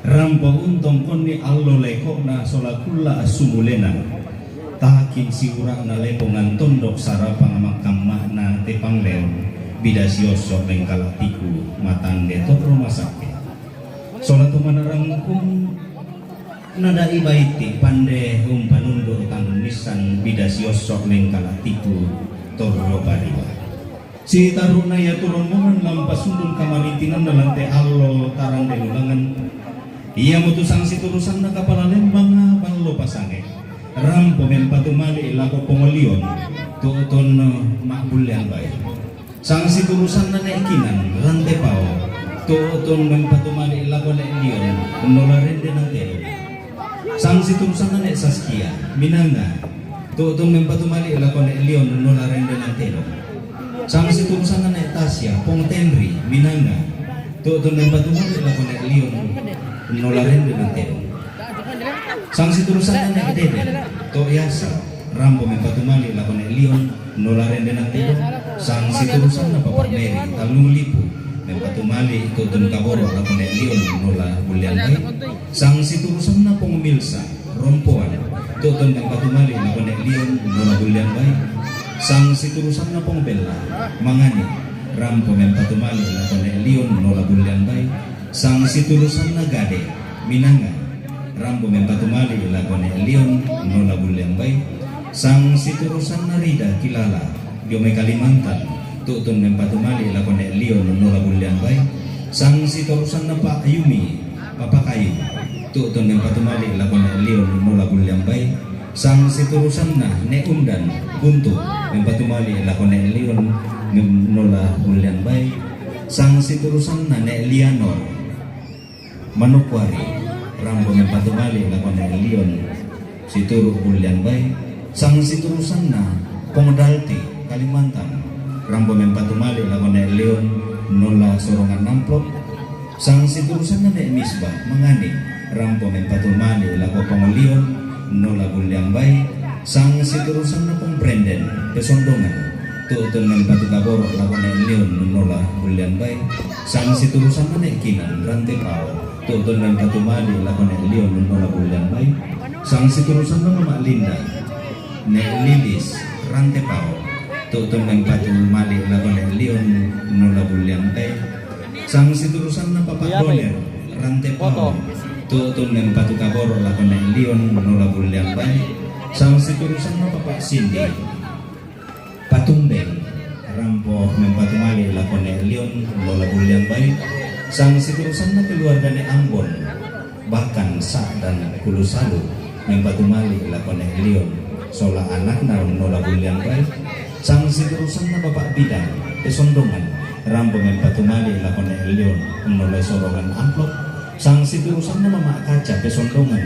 Rampo untongkonni allo leko'na sola kulla assumulena. Takin siura'na lepongan tondok sarapang makkamma'na te pangleon, bida siosso mengkala tiku matande torro masakke. Sola to manarangkung nada'i baiti pande umpanundu tang nissan bida siosso mengkala tiku torro pariwa. Sitaru'na iatu rombongan lampa sundun kamaritinganna lan te allo tarande lulangan. Iamotu sangsiturusanna kapala lembang ballo pasange. Rampo mempatu mali lako pongolion, tu'tun ma'bullean bai. Sangsiturusanna ne' Kinan, rante pao, tu'tun mempatu mali lako ne' Lion, nola rende nantedong. Sangsiturusanna ne' Saskia, Minanga, tu'tun mempatu mali lako ne' Lion, nola rende nantedong. Sangsiturusanna ne' Tasya, Pong Tenri, Minanga, tu'tun mempatu mali lako ne' Lion, nola rende nantedong. Sangsiturusanna ne' Deden, To' Yasa, rampo mempatu mali lako ne' Lion, nola rende nantedong. Sangsiturusanna Papa Meri, Tallung Lipu, mempatu mali tu'tun kaboro lako ne' Lion, nola bullean bai. Sangsiturusanna Pong Milsa, Rompoan, tu'tun mempatu mali lako ne' Lion, nola bullean bai. Sangsiturusanna Pong Bella, Mangani, rampo mempatu mali lako ne' Lion, nola bullean bai. Sangsiturusanna Gade, Minanga, rampo mempatu mali lako ne' Lion, nola bullean bai. Sangsiturusanna Rida, Kilala, dio mai Kalimantan, tu'tun mempatu mali lako ne' Lion, nola bullean bai. Sangsiturusanna Pa' Yumi, Papa Kayu, tu'tun mempatu mali lako ne' Lion, nola bullean bai. Sangsiturusanna ne' Undan, Buntu, mempatu mali lako ne' Lion, mem-, nola bullean bai. Sangsiturusanna ne' Lianor, Manokwari, rampo mempatu mali lako ne' Lion, situru bullean bai. Sangsiturusanna Pong Dalti, Kalimantan, rampo mempatu mali lako ne' Lion, nola sorongan amplop. Sangsiturusanna ne' Misbah, Mangani, rampo mempatu mali lako pongolion, nola bullean bai. Sangsiturusanna Pong Brenden, Pesondongan, tu'tun mempatu kaboro lako ne' Lion, nola bullean bai. Sangsiturusanna ne' Kinan, rante pao, tu'tun mempatu mali lako ne' Lion, nola bullean bai. Sangsiturusanna Mama Linda, ne' Lilis, rante pao, tu'tun mempatu mali lako ne' Lion, nola bullean bai. Sangsiturusanna Papa Doner, rante pao, tu'tun mempatu kaboro lako ne' Lion, nola bullean bai. Sangsiturusanna Papa Sindi, Patumbeng, rampo mempatu mali lako ne' Lion, nola bullean bai. Sangsiturusanna keluarga ne' Ambon, Bakan, Sa'dan, Kulusalu, mempatu mali lako ne' Lion, sola anakna, nola bullean bai. Sangsiturusanna Bapak Bidang, Pesondongan, rampo mempatu mali lako ne' Lion, nola sorongan amplop. Sangsiturusanna Mama Kaca, Pesondongan,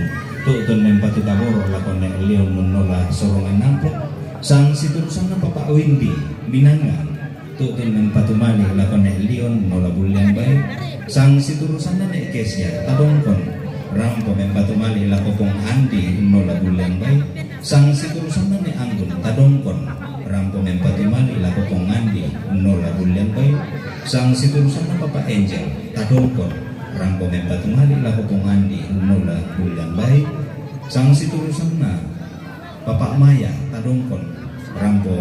tu'tun mempatu kaboro lako ne' Lion, nola sorongan amplop. Sangsiturusanna Papa Windi, Minanga, tu'tun mempatu mali lako ne' Lion, nola bullean bai. Sangsiturusanna ne' Kesia, Tadongkon, rampo mempatu mali lako Pong Andi, nola bullean bai. Sangsiturusanna ne' Anggun, Tadongkon, rampo mempatumali lako pongandi nola buliang bai. Sang siturusanna Papa Angel Tadongkon, rampo mempatumali lako pongandi nola buliang bai. Sang siturusanna Papa Maya Tadongkon, rampo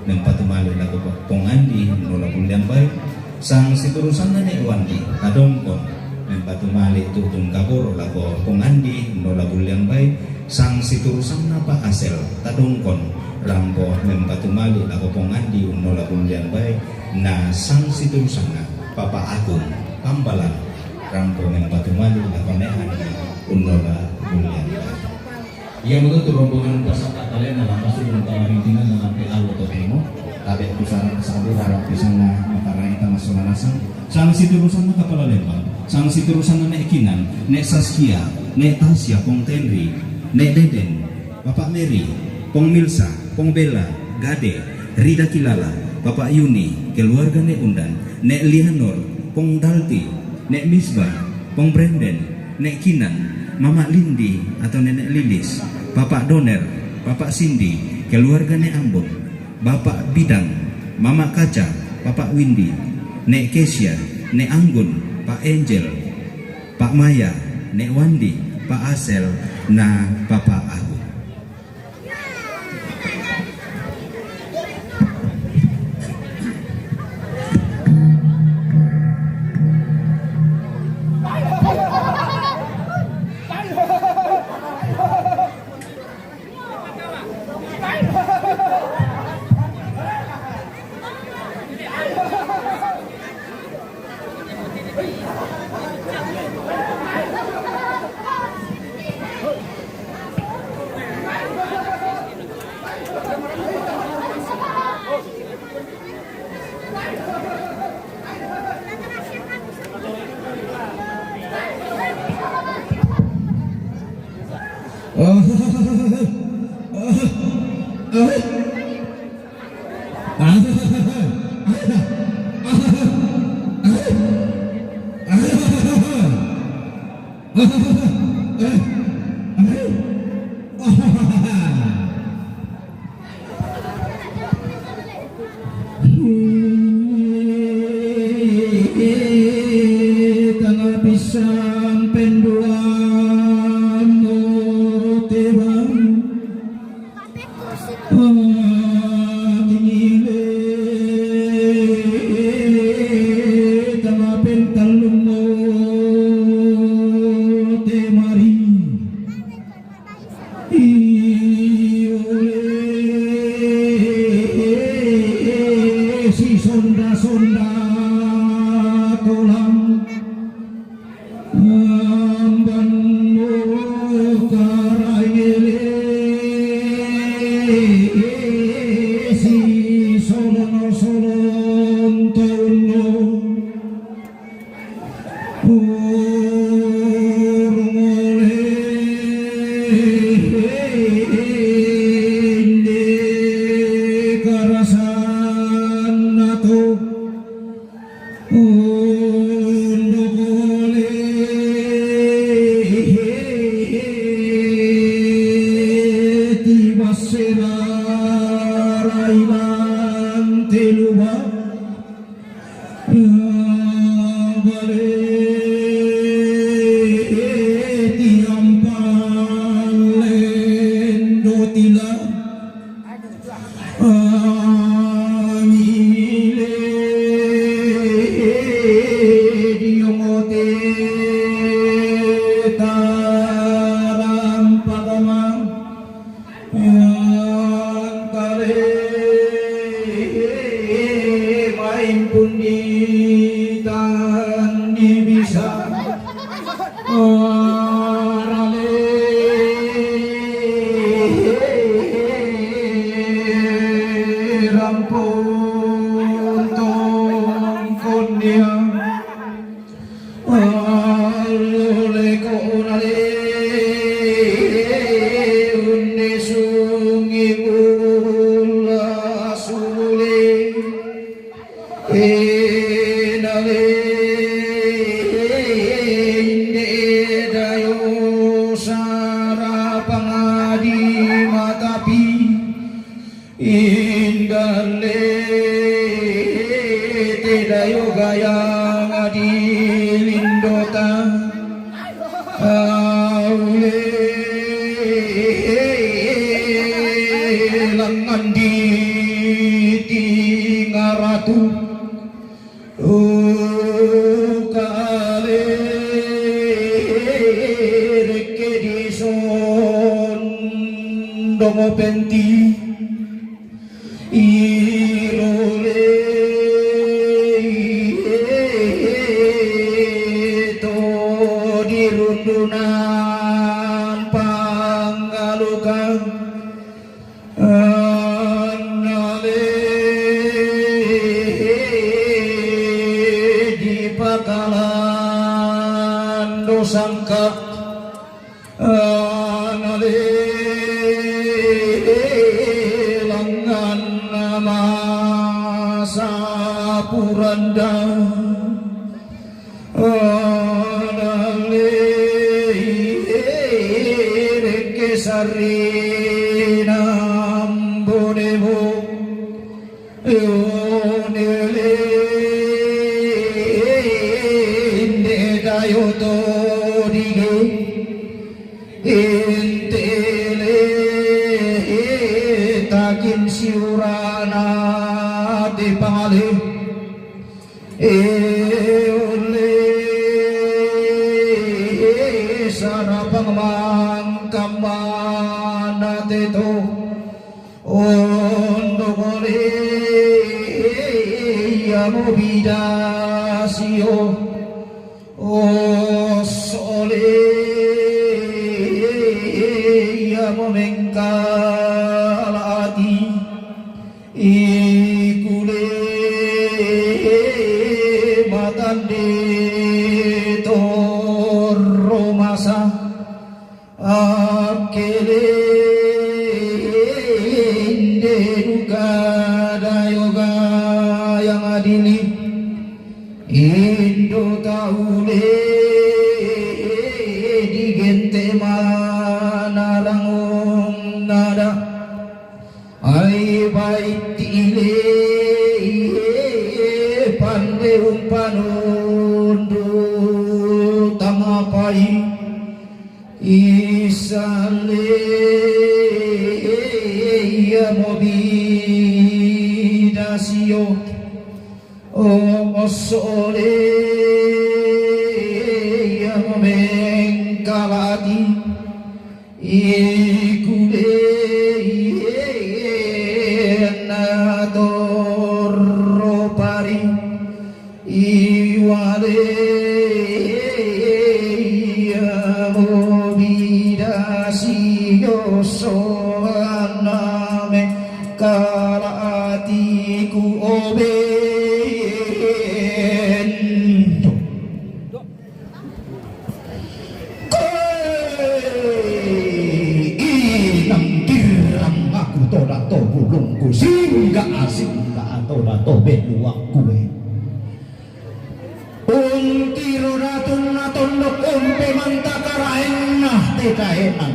mempatumali lako pongandi nola buliang bai. Sang siturusanna Nek Wandi Tadongkon, mempatumali tutun kaboro lako pongandi nola buliang bai. Sang siturusanna Pa Asel Tadongkon, rampo mempatumali lako pongandi nola buliang bai. Na sang siturusanna Papa Agung Tambalang, rampo mempatumali lako Nek Andi nola buliang bai. Ia menutup rombongan pasaka kalena la masuk dalam rintingan dalam P A Lo Totemo, tabe pusara sabura la pisana makarai tama sola nasang. Sang siturusanna Kapala Lembang, sang siturusanna Nek Kinan, Nek Saskia, Nek Tasya, Pong Tenri, Nek Deden, Bapak Mary, Pong Milsa, Pong Bella, Gade, Rida Kilala, Bapak Yuni, keluarga Nek Undan, Nek Lianor, Pong Dalti, Nek Misbah, Pong Brenden, Nek Kinan, Mama Lindi atau Nenek Lilis, Bapak Doner, Bapak Sindi, keluarga Nek Ambon, Bapak Bidang, Mama Kaca, Bapak Windi, Nek Kesia, Nek Anggun, Pak Angel, Pak Maya, Nek Wandi, Pak Asel, na Bapak Agung. Tanga pisang penduang mo tebang. Pangile tanga pentallung mo temari. Iole si sonda-sonda kolang amban mokaraele si solon-solon tono. Urung ole inde karasanna to, unduk ole ti bassera railang teluba. Bale tiampal lendo tila. Angile diongote tarampagama. Angkare main pundi tandi bisa arale rampung tongkon dia. Allole ko unale unne sungi ulla sule enale inde dayo sarapangadi matapi inda Alle te dayo gayang di lindota, aule langan di tingaratu, ukale rekke di sondong penti. Ilole to di rundunan pangalukan, annale di pakalan dosangka. Anale langan masa puranda. Anale rekke sarina bonemo. Eonele inde dayo to dige. Intele takin siurana te pangale. Eole sarapang mangkamana te to. Ondokole iya mo bidasio. Osole iya mo mengkalati. Ikule matande torro masa. Akkele inde duka dayo gayang adili. Indo taule digente manarang unnada. Ai baitti ile pande umpanundu tangapai. Isale iya mo bidasio. Osole iya mo mengkalati. Ikule na torro pari. Iwale iya mo bidasio soaname kala atiku obento. Koe inang dirang aku toda to bulungku, singga singga toda to beluakku. Untiro datunna tondok umpe manta karaenna te daenan.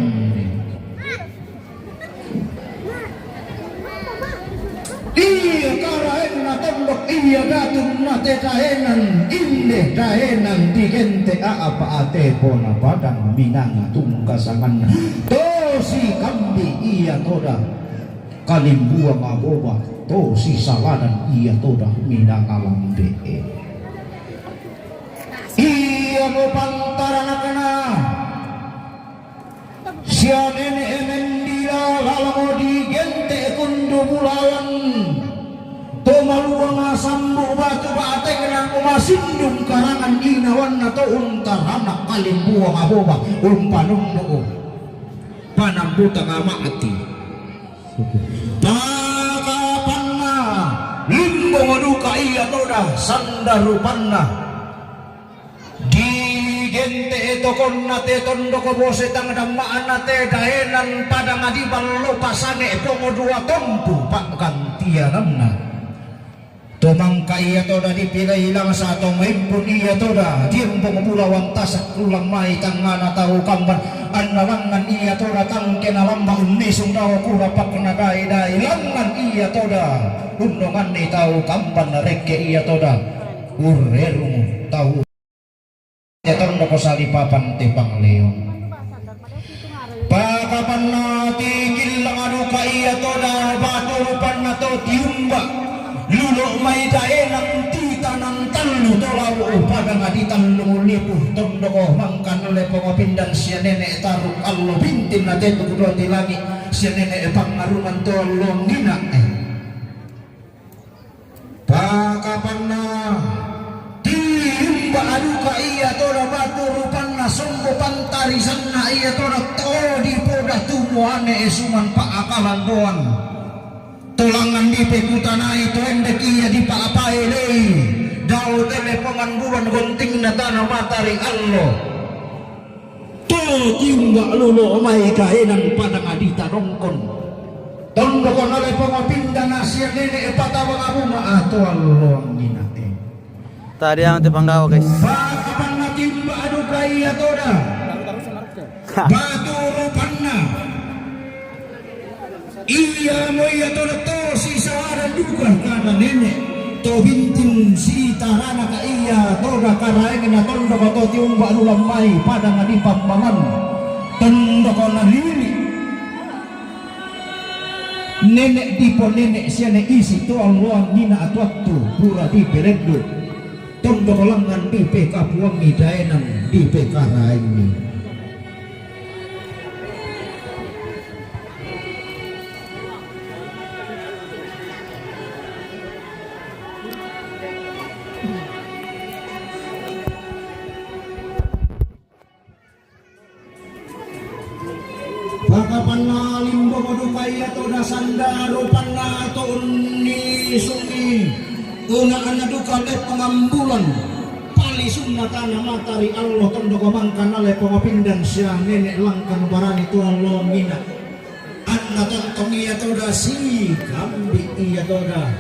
Iya karaenna tondok, iya datunna te daenan, inde daenan digente apa ate pona padang minanga tungkasanganna. Tosi kambi iya toda kalimbuang aboba, tosi salanan iya toda minanga lambe. Iya mo pantaranakna. Sia nene' mendila lalamo digente' kundu bulawan. To maluang sambu batu ba'tengna, masindung karangan inawanna to untarana kalimbuang aboba umpanundu panambutang ma'ti. Pakapanna limbong duka iya toda sanda rupanna. Digente' tokonna te tondok bose tang damma'na te daenan padang diballo pasange' pongo dua tompu pa'gantiananna. To mangka iya toda dipilailang sato maimpun iya toda diembong bulawan tasak ulang mai tangngana tau kamban. Anna langngan iya toda tangke na lamba unnisung dao kura pakna dai-dai langngan iya toda unnonganni tau kamban rekke iya toda urrerung tau. Tondoko salipapan te pangleong. Pakapanna tikillang aduka iya toda batu rupanna to tiumba lulo mai daenang titanang tallu to lau padang di tallung lipu tondoko mangkan lepongo pindan sia nene taruk allo bintin na tetu dua tilangi sia nene pangaruman to longgina. Pakapanna tiumba aduka iya toda batu rupanna sombo pantarisanna iya toda to dipoda tumuane esuman paakalan doan tolangan dipekutanai to endek iya dipaapaelei dao telepongan bulan gontingna tana matari allo. To tiumba lulo mai kaenan padang adita dongkon. Tondoko nalepongo pindana sia nene patabang abunga atoan loangnginate. Tadi yang te panggawa guys. Pakapanna tiumba aduka iya toda. Batu rupanna. Iya mo iya toda to sisaladan duka kana nene to bintin sitarana ka iya toda karaeng na tondoko to tiumba lulang mai padang di pambangan tondoko na lili. Nene dipo nene siane isi to alloangnina atuattu pura dipelendu tondoko langngan dipekapuangi daenang dipekaraengi. Pakapanna limbo duka iya toda sanda rupanna to unnisungi una anna duka leppang ambulan palisunna tana matari allo tondoko mangkana lepongo pindan sia nene langkang barani to alloangnginna. Anna tontong iya toda sikambi iya toda.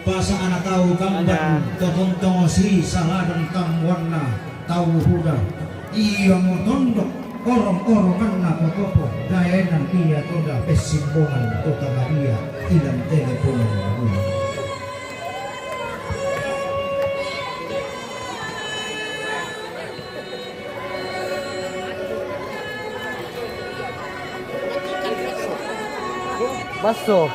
Pasa ana tau kamban to tontong sisaladan tammuanna tau buda. Iya mo tondok orong-oronganna kotopo daenan iya toda pessimbongan to tamadia ilan teleponan. Basso.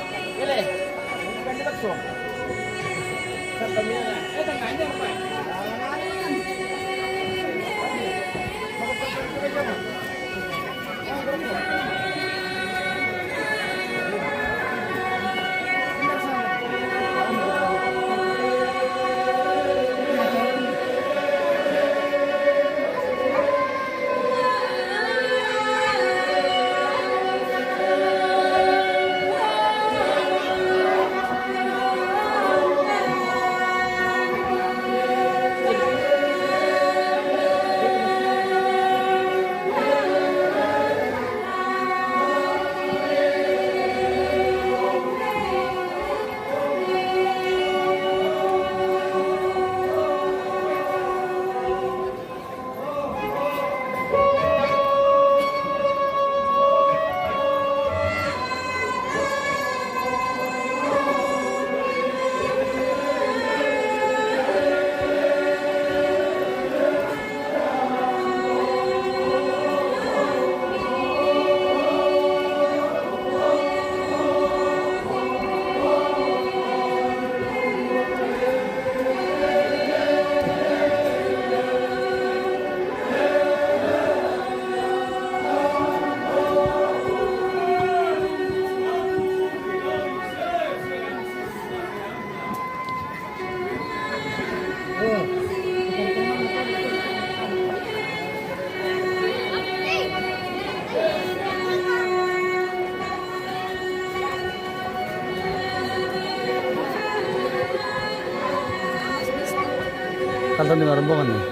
Kanton di Marembongan nih.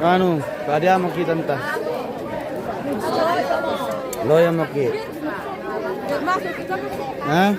Anu, tadi amo kita entah. Lo yang mau ki. Hah?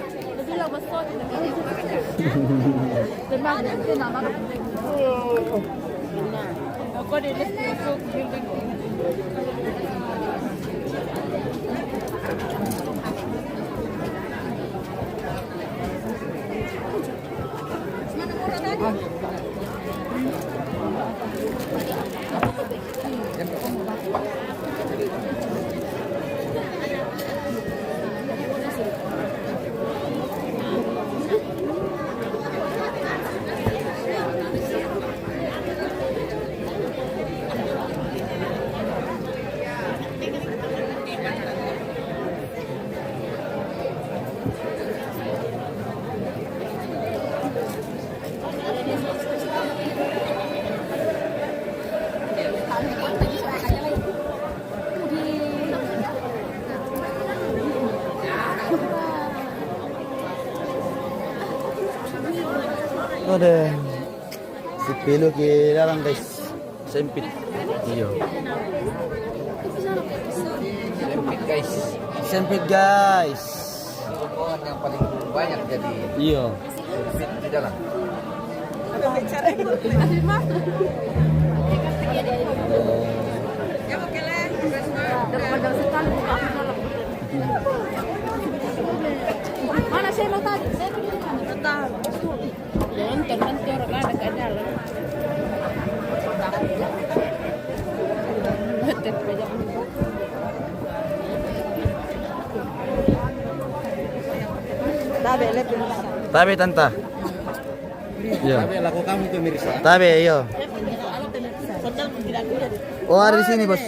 Ada si Pelu ke dalam, guys. Sempit. Iya. Sempit, guys. Sempit, guys. Rombongan yang paling banyak jadi. Iya. Sempit di dalam. Mana saya mau tadi? Saya pergi mana? Nonton, nanti orang ada kat dalam. Tabe, tanta. Iya. Tabe, laku kamu itu, Mirsa. Tabe, iya. Oh, ada di sini, bos.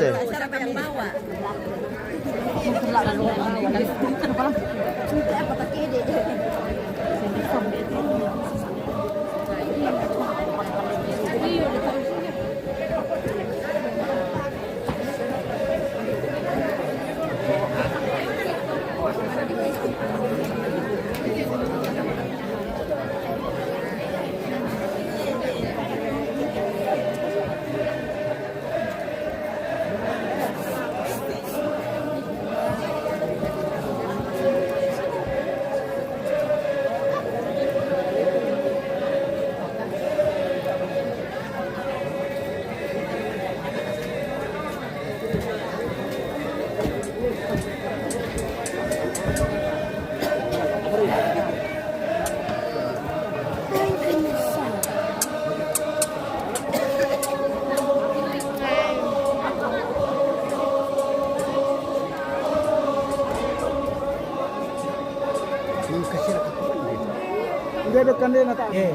Udah dekat dia nak tak? Eh.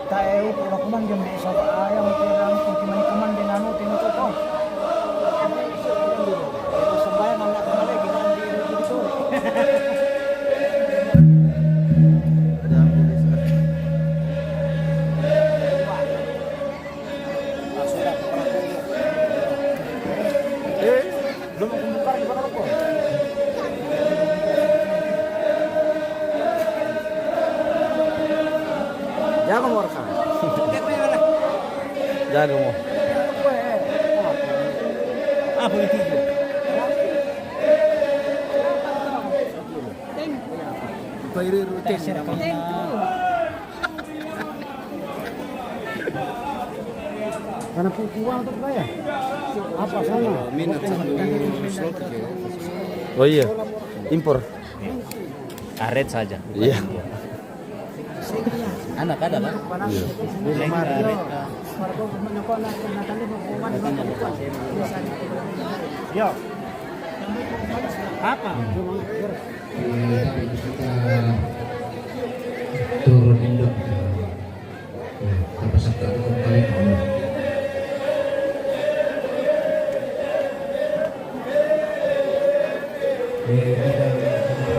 Tae uku la kumande mi saba ayam te anu ku kimani kumande nanu te nuku to. Sembahyang anak kumande gimana di, di, di, di. Eh, belum aku buka di mana kok. Jago mo, Orka. Jago mo. Apa itu? Thank you. Karena pu-, uang tuh bayar. Apa sana? Minat satu slot ya. Oh iya, impor. Karet saja. Iya. Anak ada, Pak? Iya. Karet, karet. Yo. Apa? Turunin dong. Nah, terpaksa kita tutup kali. Eh, kita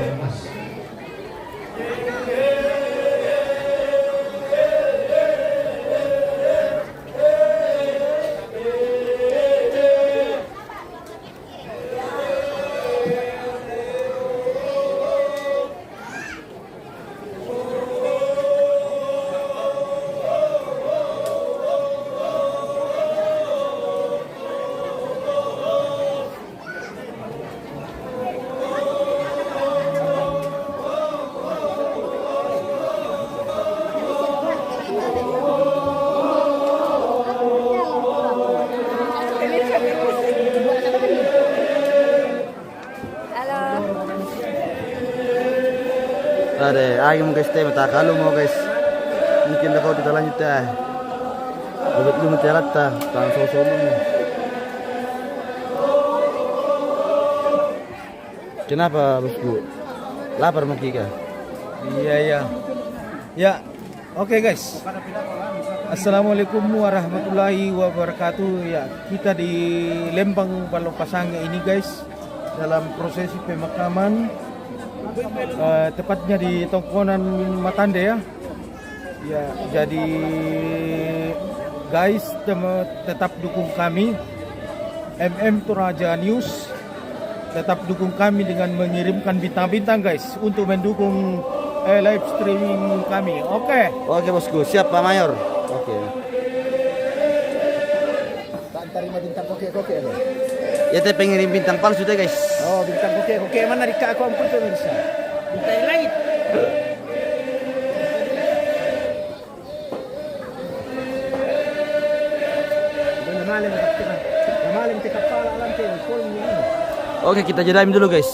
Ada, ayo guys, te mata kalau mau guys. Mungkin dah kau kita lanjut ya. Obat lu mati alat ta, tangan sosok lu. Kenapa, bosku? Lapar maki kah? Iya, iya. Ya, oke, guys. Assalamualaikum warahmatullahi wabarakatuh. Ya, kita di Lembang Balong Pasangnya ini, guys, dalam prosesi pemakaman, eh, tepatnya di Tongkonan Matande, ya. Ya, jadi, guys, tem- tetap dukung kami, M M Toraja News. Tetap dukung kami dengan mengirimkan bintang-bintang, guys, untuk mendukung, eh, live streaming kami. Oke. Oke, bosku, siap, Pak Mayor. Oke. Tak terima bintang koke-koke lo. Ya, te pengirim bintang palsu te, guys. Oh, bintang koke-koke mana di aku ampun pemirsa. Bintang lain. Udah malam, udah malam, cakap pala alam te, pol ini. Oke, kita jeda dulu, guys.